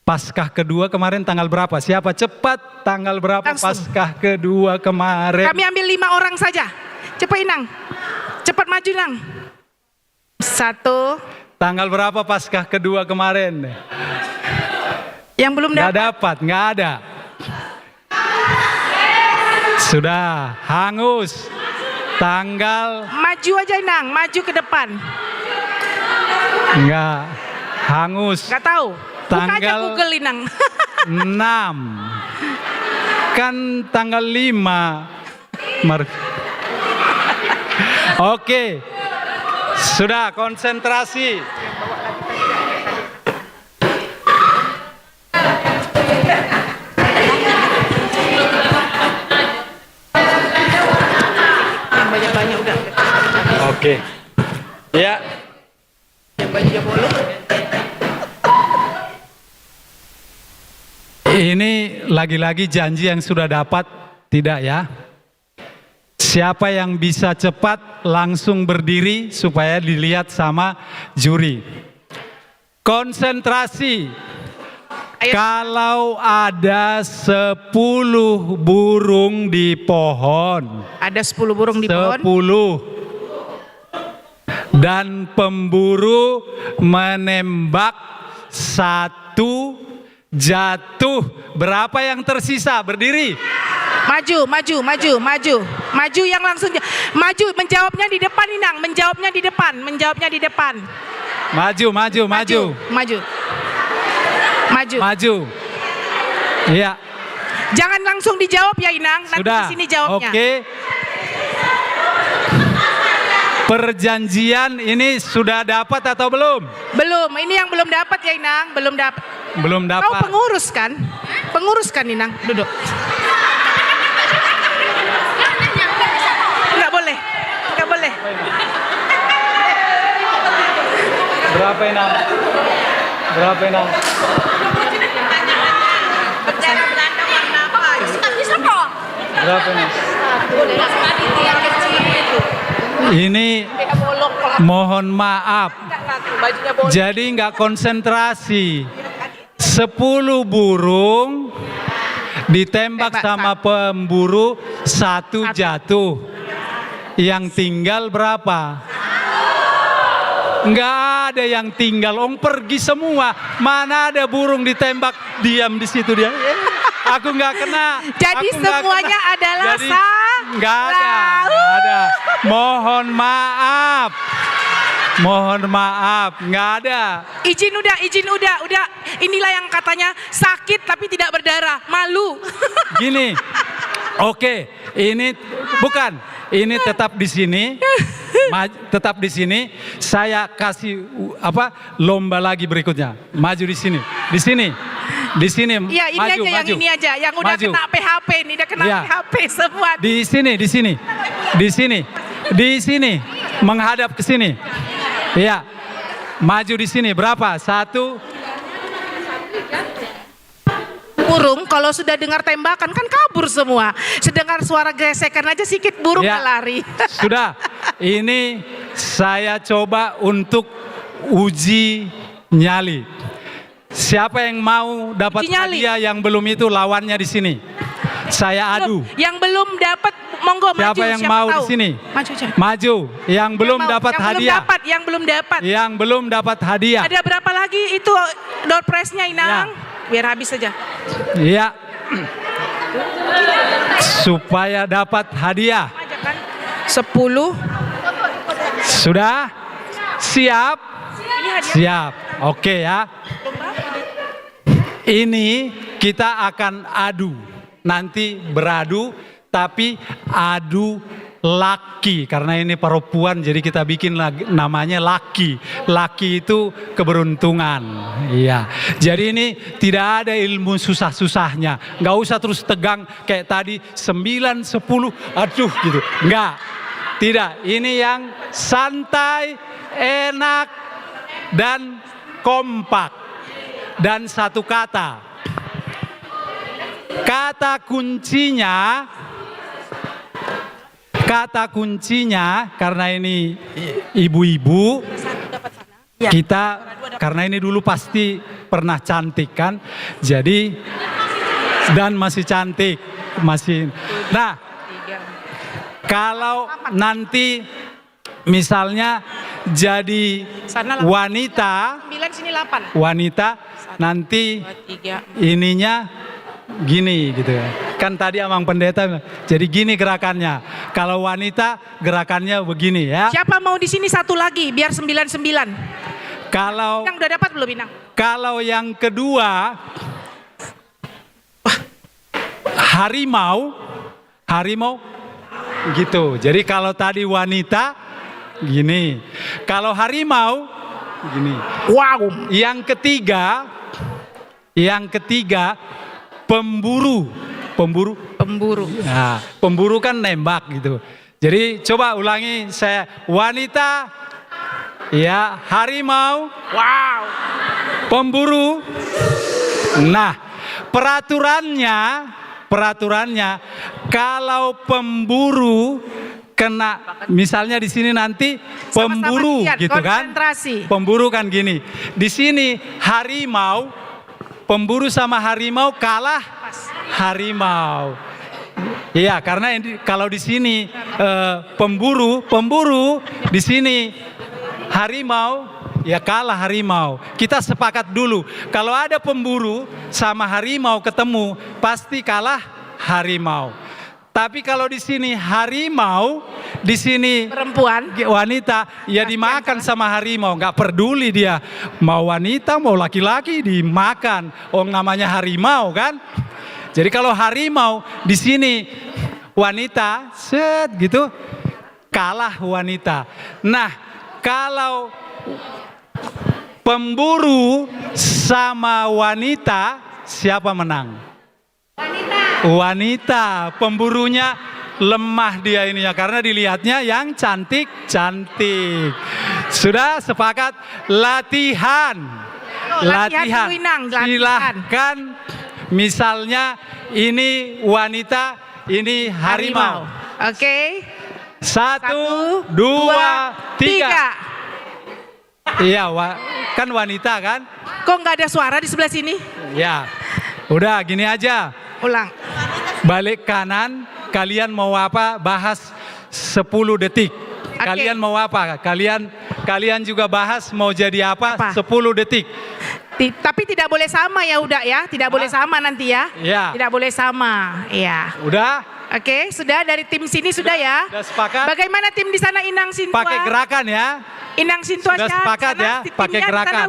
Paskah kedua kemarin tanggal berapa? Siapa cepat? Tanggal berapa Paskah kedua kemarin? Kami ambil lima orang saja. Cepat, Inang. Cepat maju, Nang. Satu. Tanggal berapa Paskah kedua kemarin? Yang belum dapat. Nggak dapat, nggak ada. Sudah, hangus. Tanggal. Maju aja, Inang, maju ke depan. Nggak, hangus. Nggak tahu. Buka aja Google, Inang. Tanggal enam. Kan tanggal lima. Mar-, oke. Sudah, konsentrasi. Yang banyak-banyak udah. Oke. Ya. Yang banyak bolong. Ini lagi-lagi janji yang sudah dapat, tidak ya? Siapa yang bisa cepat langsung berdiri supaya dilihat sama juri. Konsentrasi. Ayo. Kalau ada sepuluh burung di pohon. Ada sepuluh burung di pohon. Sepuluh. Dan pemburu menembak satu jatuh. Berapa yang tersisa? Berdiri. Maju, maju, maju, maju. Maju yang langsung ja-, maju, menjawabnya di depan, Inang. Menjawabnya di depan, menjawabnya di depan. Maju, maju, maju. Maju, maju. Maju. Maju. Iya. Jangan langsung dijawab ya, Inang. Nanti sudah. Di sini jawabnya. Oke. Perjanjian ini sudah dapat atau belum? Belum. Ini yang belum dapat ya, Inang. Belum dapat. Belum dapat. Kau pengurus kan? Pengurus kan, Inang? Duduk. Nggak boleh. Nggak boleh. Berapa, Inang? Berapa, Inang? Berapa, Inang? Ini mohon maaf. Jadi nggak konsentrasi. Sepuluh burung ditembak sama pemburu, satu jatuh. Yang tinggal berapa? Nggak ada yang tinggal, ong pergi semua. Mana ada burung ditembak, diam di situ dia. Aku nggak kena. Jadi aku nggak semuanya kena. Adalah jadi, salah. Nggak ada, nggak ada. Mohon maaf. Mohon maaf, nggak ada. Izin udah, izin udah, udah. Inilah yang katanya sakit tapi tidak berdarah, malu. Gini, oke, ini bukan, ini tetap di sini, maj-, tetap di sini. Saya kasih u-, apa, lomba lagi berikutnya. Maju di sini, di sini, di sini. Iya, ini maju, aja, maju. Yang ini aja, yang udah maju. Kena P H P nih, udah kena iya. P H P semua. Di sini, di sini, di sini, di sini, menghadap ke sini. Iya. Maju di sini, berapa? Satu. Burung kalau sudah dengar tembakan kan kabur semua. Sedengar suara gesekan aja sikit burung ya. Lari. Sudah. Ini saya coba untuk uji nyali. Siapa yang mau dapat hadiah yang belum itu, lawannya di sini. Saya adu. Belum. Yang belum dapat, monggo maju. Siapa yang mau di sini? Maju, maju. Maju. Yang belum dapat hadiah. Yang belum dapat, yang belum dapat. Yang belum dapat hadiah. Ada berapa lagi itu door prize-nya, Inang? Ya. Biar habis saja. Iya. Supaya dapat hadiah. Sepuluh. Sudah? Siap? Ini hadiah. Siap. Oke ya. Ini kita akan adu. Nanti beradu, tapi adu laki. Karena ini perempuan, jadi kita bikin lag-, namanya laki. Laki itu keberuntungan. Iya. Jadi ini tidak ada ilmu susah-susahnya. Nggak usah terus tegang kayak tadi, sembilan, sepuluh, aduh gitu. Nggak. Tidak. Ini yang santai, enak, dan kompak. Dan satu kata. Kata kuncinya, kata kuncinya, karena ini i-, ibu-ibu, ya. Kita, karena ini dulu pasti pernah cantik kan, jadi, dan masih cantik, masih. Nah, kalau nanti misalnya jadi wanita, sembilan, sini delapan. Wanita, satu, nanti dua, tiga, empat. Ininya gini gitu ya. Kan tadi Amang Pendeta bilang, jadi gini gerakannya. Kalau wanita, gerakannya begini ya. Siapa mau di sini satu lagi, biar sembilan sembilan? Kalau Inang udah dapat belum, Inang? Kalau yang kedua, harimau, harimau gitu. Jadi kalau tadi wanita, gini. Kalau harimau, gini. Wow. Yang ketiga, yang ketiga, pemburu. Pemburu. Pemburu. Nah, pemburu kan nembak gitu. Jadi coba ulangi saya. Wanita, ya, harimau. Wow. Pemburu. Nah, Peraturannya, peraturannya, kalau pemburu kena, misalnya di sini nanti pemburu, gitu kan? Pemburu kan gini. Di sini harimau, pemburu sama harimau kalah harimau. Iya, karena kalau di sini, eh, pemburu, pemburu, di sini harimau, ya kalah harimau. Kita sepakat dulu, kalau ada pemburu sama harimau ketemu, pasti kalah harimau. Tapi kalau di sini harimau, di sini perempuan, wanita, ya dimakan sama harimau, nggak peduli dia mau wanita mau laki-laki dimakan. Oh, namanya harimau kan? Jadi kalau harimau di sini wanita, set gitu, kalah wanita. Nah, kalau pemburu sama wanita, siapa menang? Wanita, pemburunya lemah dia ininya karena dilihatnya yang cantik-cantik. Sudah sepakat latihan. Latihan. Silahkan. Misalnya ini wanita, ini harimau. Oke. Satu, dua, tiga. Iya, kan wanita kan? Kok nggak ada suara di sebelah sini? Ya, udah gini aja. Ulang. Balik kanan, kalian mau apa? Bahas sepuluh detik. Kalian mau apa? Kalian kalian juga bahas mau jadi apa? Sepuluh detik. Tapi tidak boleh sama ya, Uda ya. Tidak boleh sama nanti ya. Iya. Tidak boleh sama. Iya. Udah? Oke, sudah dari tim sini sudah ya. Sudah sepakat? Bagaimana tim di sana, Inang Sintua? Pakai gerakan ya. Inang Sintua. Sudah sepakat ya, pakai gerakan.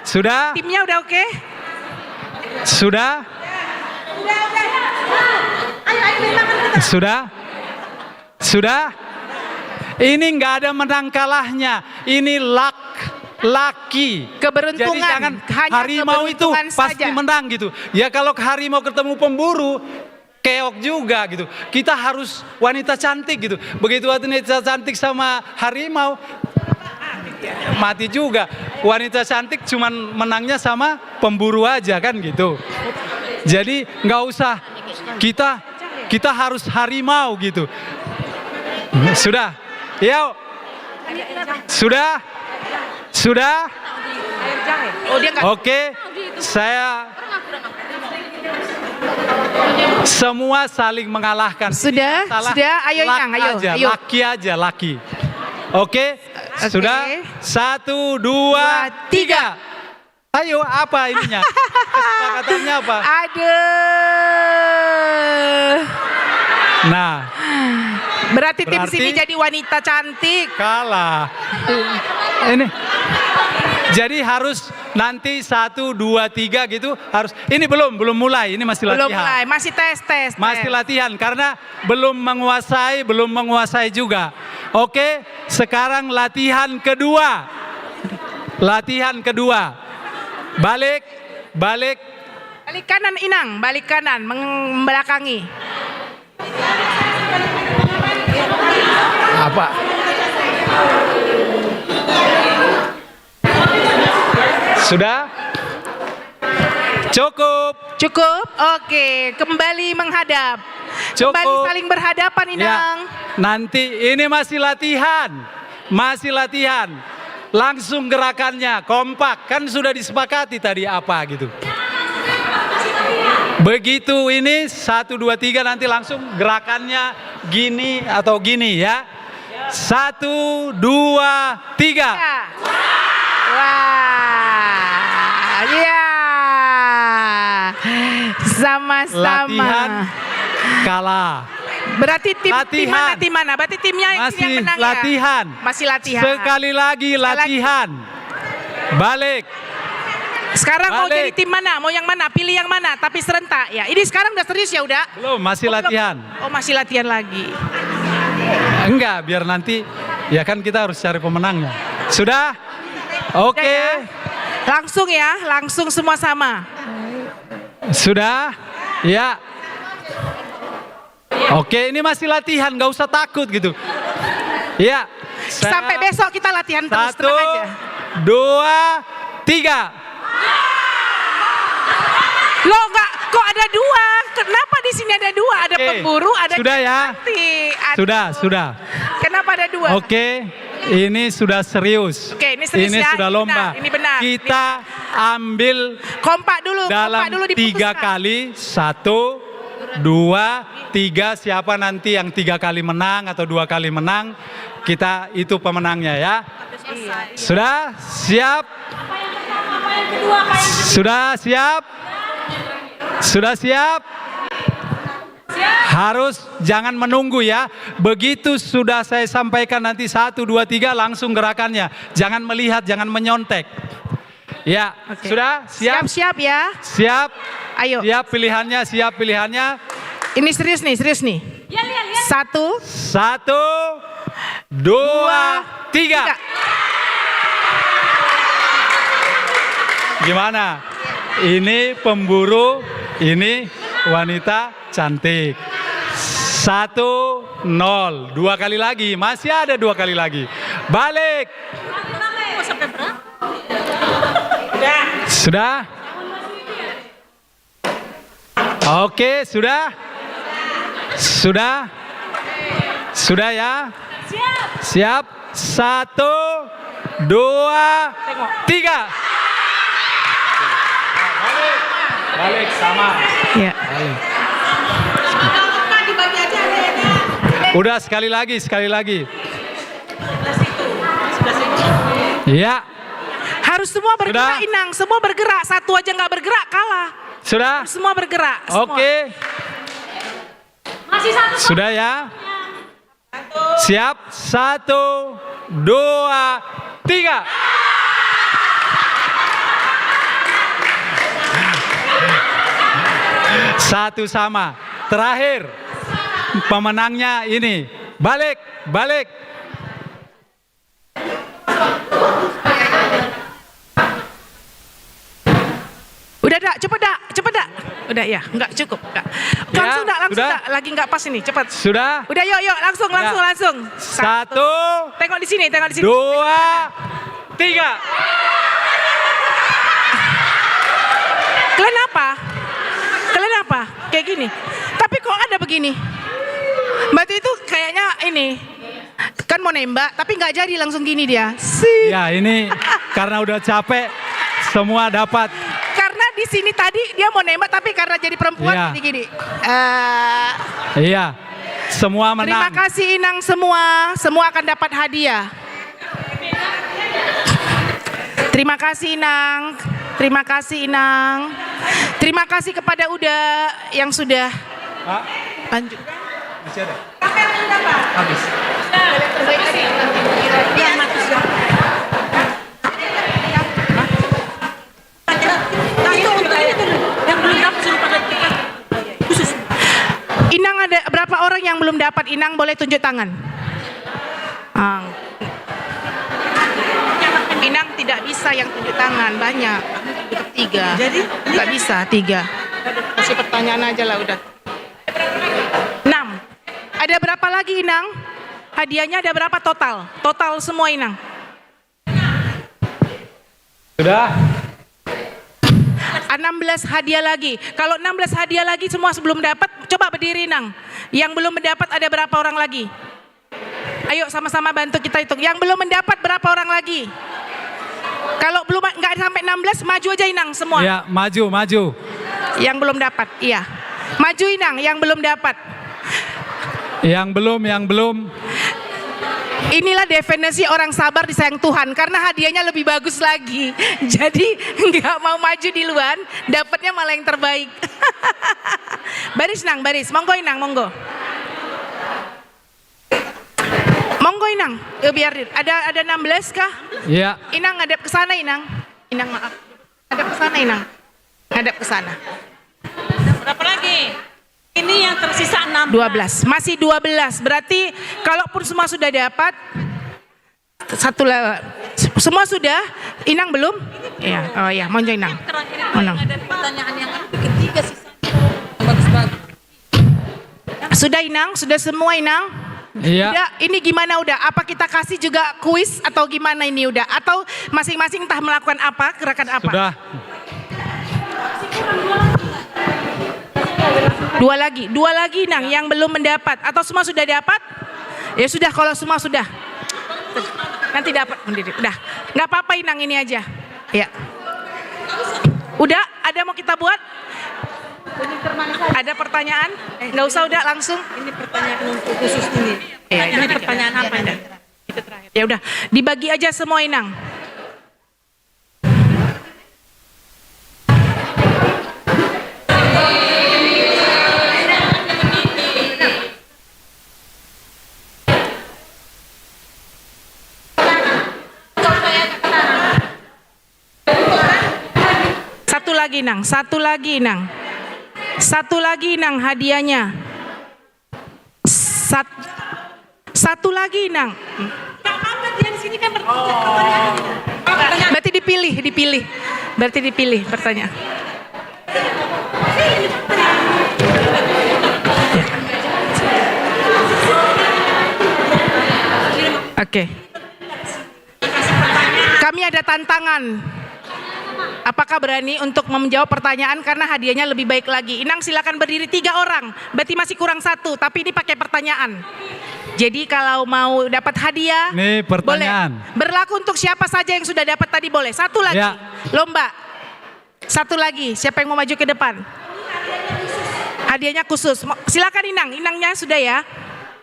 Sudah? Timnya udah oke? Sudah? Sudah? Sudah? Ini nggak ada menang kalahnya. Ini luck, lucky. Keberuntungan. Jadi jangan, harimau itu pasti menang gitu. Ya kalau harimau ketemu pemburu, keok juga gitu. Kita harus wanita cantik gitu. Begitu wanita cantik sama harimau, mati juga. Wanita cantik cuman menangnya sama pemburu aja kan gitu. Jadi nggak usah kita kita harus harimau gitu. Sudah? Yuk. Sudah? Sudah? Oke, saya semua saling mengalahkan. Sudah, sudah. Ayo, Inang, ayo, ayo. Laki aja, laki. Oke, sudah. Satu, dua, tiga. Ayo, apa ininya? Kesepakatannya apa? Aduh. Nah. Berarti tim sini jadi wanita cantik. Kalah. Ini. Jadi harus nanti satu, dua, tiga gitu harus. Ini belum, belum mulai. Ini masih latihan. Belum mulai, masih tes, tes. Masih latihan karena belum menguasai, belum menguasai juga. Oke, sekarang latihan kedua. Latihan kedua. Balik, balik. Balik kanan, Inang, balik kanan, membelakangi. Apa? Sudah? Cukup. Cukup. Oke, kembali menghadap. Kembali saling berhadapan, Inang. Nanti ini masih latihan. Masih latihan. Langsung gerakannya kompak. Kan sudah disepakati tadi apa gitu. Begitu ini satu, dua, tiga nanti langsung gerakannya gini atau gini ya. Satu, dua, tiga. Wah, iya. Sama-sama. Latihan kalah. Berarti tim mana, tim mana? Berarti timnya yang menang ya? Masih latihan. Masih latihan. Sekali lagi latihan. Balik. Sekarang mau jadi tim mana? Mau yang mana? Pilih yang mana? Tapi serentak ya. Ini sekarang udah serius ya, udah? Belum, masih latihan. Oh, masih latihan lagi. Enggak, biar nanti ya kan kita harus cari pemenangnya. Sudah? Oke. Langsung ya, langsung semua sama. Sudah? Ya. Oke, ini masih latihan, nggak usah takut gitu. Iya. Sampai besok kita latihan terus, tenang aja. Satu, dua, tiga. Lo nggak, Kok ada dua? Kenapa di sini ada dua? Ada Oke, pemburu, ada sudah ya? Cantik. Aduh. Sudah, sudah. Kenapa ada dua? Oke, ini sudah serius. Oke, ini serius Ini ya. sudah Ini lomba. benar, ini benar. Kita ambil Kompak dulu, dalam kompak dulu tiga diputuskan. kali. Satu, dua, tiga. Siapa nanti yang tiga kali menang atau dua kali menang, kita itu pemenangnya ya. Iya. Sudah? Siap? Sudah siap? Sudah siap? Harus jangan menunggu ya. Begitu sudah saya sampaikan nanti satu, dua, tiga, langsung gerakannya. Jangan melihat, jangan menyontek. Ya, Oke. sudah? Siap? Siap-siap ya. Siap? Ayo. Siap pilihannya, siap pilihannya. Ini serius nih, serius nih. Satu. Satu, dua, Dua, tiga. tiga. Gimana? Ini pemburu, ini wanita cantik. Satu, nol. Dua kali lagi, masih ada dua kali lagi. Balik. Sudah? Oke, sudah? Sudah? Sudah ya? Siap. Satu, dua, tiga. Balik, sama. Iya. Balik. Udah, sekali lagi, sekali lagi. Iya. Harus semua bergerak, Sudah? Inang. Semua bergerak. Satu aja nggak bergerak, kalah. Sudah? Harus semua bergerak. Semua. Oke. Masih satu. Sudah ya? Siap? Satu, dua, tiga. Satu sama. Terakhir. Pemenangnya ini. Balik, balik. Udah, Dak, cepet, Dak, cepet, Dak. Udah, ya, nggak cukup, Dak. Ya, Langsung, Dak, langsung, sudah. Dak. Lagi nggak pas ini, cepet. Sudah. Udah, yuk, yuk, langsung, Ya. langsung, langsung. Satu. Tengok di sini, tengok di sini. Dua, tiga. Kalian apa? Kalian apa? Kayak gini. Tapi kok ada begini? Berarti itu kayaknya ini. Kan mau nembak, tapi nggak jadi langsung gini dia. Si. Ya, ini karena udah capek, semua dapat. Karena di sini tadi dia mau nembak, tapi karena jadi perempuan Iya. gini-gini. Eh, Iya, semua terima menang. kasih, Inang, semua. Semua akan dapat hadiah. Terima kasih, Inang. Terima kasih, Inang. Terima kasih kepada Uda yang sudah Pak, lanjut. Masih ada? Habis. Inang, ada berapa orang yang belum dapat? Inang boleh tunjuk tangan. Ang. Inang tidak bisa yang tunjuk tangan, banyak. Tiga. Jadi? Nggak bisa, tiga. Kasih pertanyaan aja lah udah. Enam. Ada berapa lagi, Inang? Hadiahnya ada berapa total? Total semua, Inang. Sudah? Enam belas hadiah lagi. Kalau enam belas hadiah lagi semua sebelum dapat, coba berdiri, Inang. Yang belum mendapat ada berapa orang lagi? Ayo sama-sama bantu kita hitung. Yang belum mendapat berapa orang lagi? Kalau belum, nggak sampai enam belas, maju aja, Inang, semua. Ya, maju, maju. Yang belum dapat, iya. Maju, Inang, yang belum dapat. Yang belum, yang belum. Inilah definisi orang sabar disayang Tuhan, karena hadiahnya lebih bagus lagi. Jadi, nggak mau maju duluan, dapatnya malah yang terbaik. Baris, Nang, baris. Monggo, Inang, monggo. Monggo, Inang. Eh, biar di-, ada, ada enam belas kah? Iya. Inang, ngadep ke sana, Inang. Inang, maaf. Ngadep ke sana, Inang. Ngadep ke sana. Berapa lagi? Ini yang tersisa enam belas. Dua belas. Masih dua belas. Berarti, kalaupun semua sudah dapat, satu la-, semua sudah, Inang belum? Iya. Oh, iya, monggo, Inang. Terakhir itu Inang. Ada pertanyaan yang ketiga, sisa. Bagus-bagus. Sudah, Inang? Sudah semua, Inang? Iya. Uda, ini gimana, Uda? Apa kita kasih juga kuis atau gimana ini, Uda? Atau masing-masing entah melakukan apa, gerakan apa? Sudah. Dua lagi, dua lagi, Inang, yang belum mendapat. Atau semua sudah dapat? Ya sudah, kalau semua sudah. Nanti dapat sendiri. Udah. Nggak apa-apa, Inang, ini aja. Ya. Uda, ada mau kita buat? Ada pertanyaan? Nggak usah, Uda, langsung. Ini pertanyaan untuk khusus ini. Iya, ini pertanyaan apa, Inang? Itu terakhir. Ya udah, dibagi aja semua, Inang. Satu lagi, Nang. Satu lagi, Nang. Satu lagi, Nang, hadiahnya. Sat-, satu lagi, Nang. Nggak apa-apa, dia di sini kan ber-, bertanya. Berarti dipilih, dipilih. Berarti dipilih pertanyaan. Oke. Kami ada tantangan. Apakah berani untuk menjawab pertanyaan karena hadiahnya lebih baik lagi? Inang, silakan berdiri tiga orang. Berarti masih kurang satu, tapi ini pakai pertanyaan. Jadi kalau mau dapat hadiah, ini pertanyaan, boleh. Berlaku untuk siapa saja yang sudah dapat tadi, boleh. Satu lagi. Ya. Lomba. Satu lagi, siapa yang mau maju ke depan? Hadiahnya khusus. Mo-, silakan, Inang. Inangnya sudah, ya.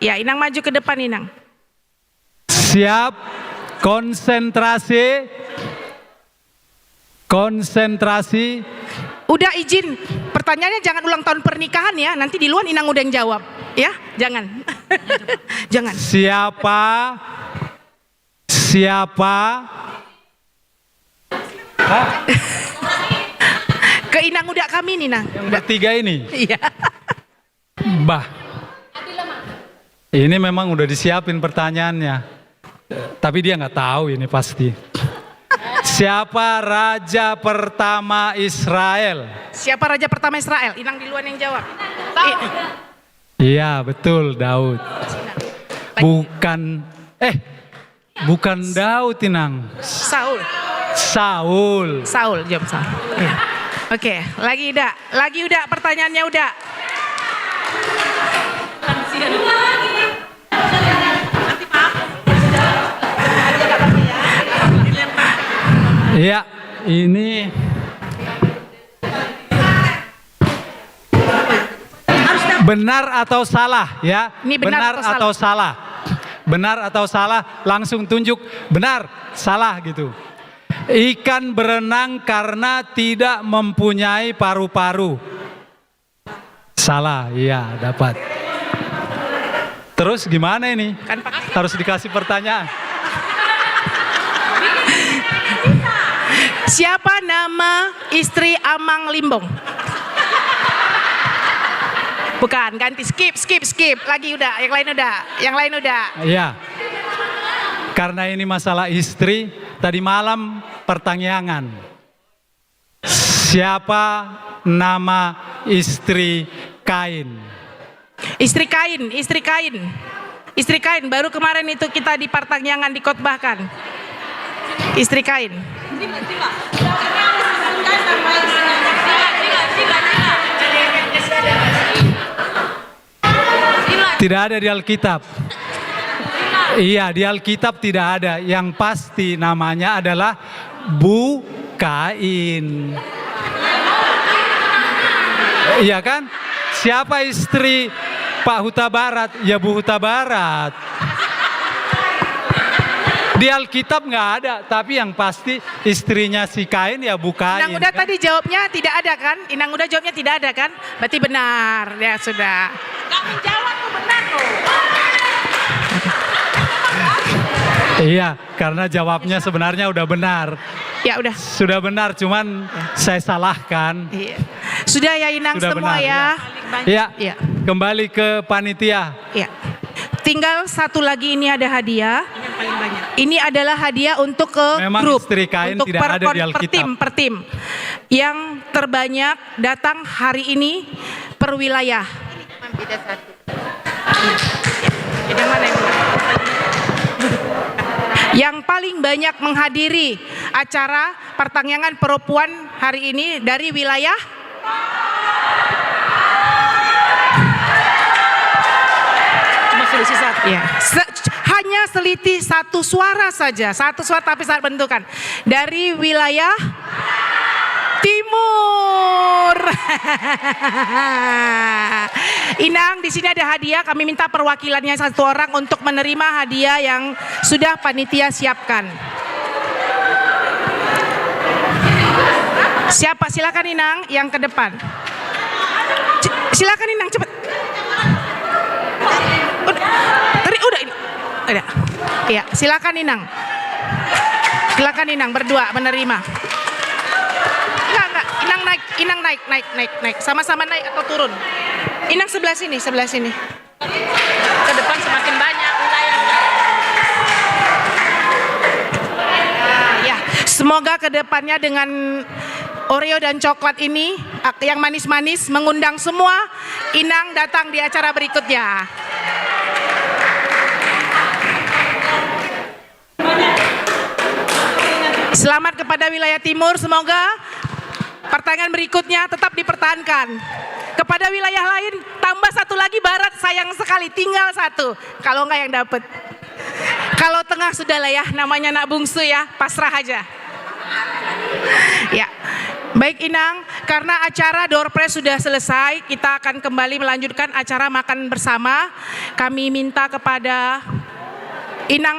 Ya, Inang maju ke depan, Inang. Siap, konsentrasi, konsentrasi. Uda, izin, pertanyaannya jangan ulang tahun pernikahan ya, nanti di luar Inang Uda yang jawab, ya, jangan. Jangan. Siapa, siapa? Hah? Ke Inang Uda kami nih, Nang. Yang bertiga ini? Iya. Bah. Ini memang udah disiapin pertanyaannya. Tapi dia nggak tahu ini pasti. Siapa raja pertama Israel? Siapa raja pertama Israel? Inang di luar yang jawab. I- Iya, betul, Daud. Bukan, eh, Bukan Daud, Inang. Saul. Saul. Saul, jawab Saul. Iya. Oke, lagi Uda. Lagi Uda, pertanyaannya Uda. Iya, ini Benar atau salah, ya? Ini benar atau salah? Benar atau salah, langsung tunjuk benar, salah gitu. Ikan berenang karena tidak mempunyai paru-paru. Salah, iya, dapat. Terus gimana ini? Kan pakai. Harus dikasih pertanyaan. Siapa nama istri Amang Limbong? Bukan, ganti. Skip, skip, skip. Lagi Uda, yang lain Uda. Yang lain Uda. Iya. Karena ini masalah istri, tadi malam pertangiangan. Siapa nama istri Kain? Istri Kain, istri Kain. Istri Kain, baru kemarin itu kita di partangiangan dikhotbahkan. Istri Kain. Tidak ada di Alkitab. Iya, di Alkitab tidak ada. Yang pasti namanya adalah Bu Kain. Iya kan? Siapa istri Pak Hutabarat? Ya Bu Hutabarat. Di Alkitab nggak ada, tapi yang pasti istrinya si Kain ya Bu Kain. Inang Uda kan? Tadi jawabnya tidak ada kan? Inang Uda jawabnya tidak ada kan? Berarti benar, ya sudah. Nggak menjawab tuh benar loh. Iya, karena jawabnya sebenarnya udah benar. Ya udah. Sudah benar, cuman saya salahkan. Iya. Sudah ya Inang semua benar, ya. Iya. Iya. Kembali ke panitia. Iya. Tinggal satu lagi, ini ada hadiah. Ini adalah hadiah untuk ke grup, untuk per-, per tim, per tim. Yang terbanyak datang hari ini per wilayah. Yang paling banyak menghadiri acara partangiangan perempuan hari ini dari wilayah Sisa. Ya, se- hanya selisih satu suara saja, satu suara tapi sangat menentukan. Dari wilayah Timur. Inang, di sini ada hadiah. Kami minta perwakilannya satu orang untuk menerima hadiah yang sudah panitia siapkan. Siapa? Silakan, Inang, yang ke depan. C- silakan, Inang, cepat. Udah, tadi udah ini. Udah. Iya, silakan, Inang. Silakan, Inang, berdua menerima. Enggak, enggak. Inang naik, Inang naik, naik, naik, naik. Sama-sama naik atau turun? Inang sebelah sini, sebelah sini. Ke depan semakin banyak wilayah. Ya, semoga ke depannya dengan Oreo dan coklat ini, ak- yang manis-manis, mengundang semua Inang datang di acara berikutnya. Selamat kepada wilayah Timur, semoga pertandingan berikutnya tetap dipertahankan. Kepada wilayah lain, tambah satu lagi Barat, sayang sekali, tinggal satu. Kalau enggak yang dapet. Kalau Tengah, sudahlah ya, namanya anak bungsu ya, pasrah aja. Ya. Baik, Inang, karena acara door prize sudah selesai, kita akan kembali melanjutkan acara makan bersama. Kami minta kepada Inang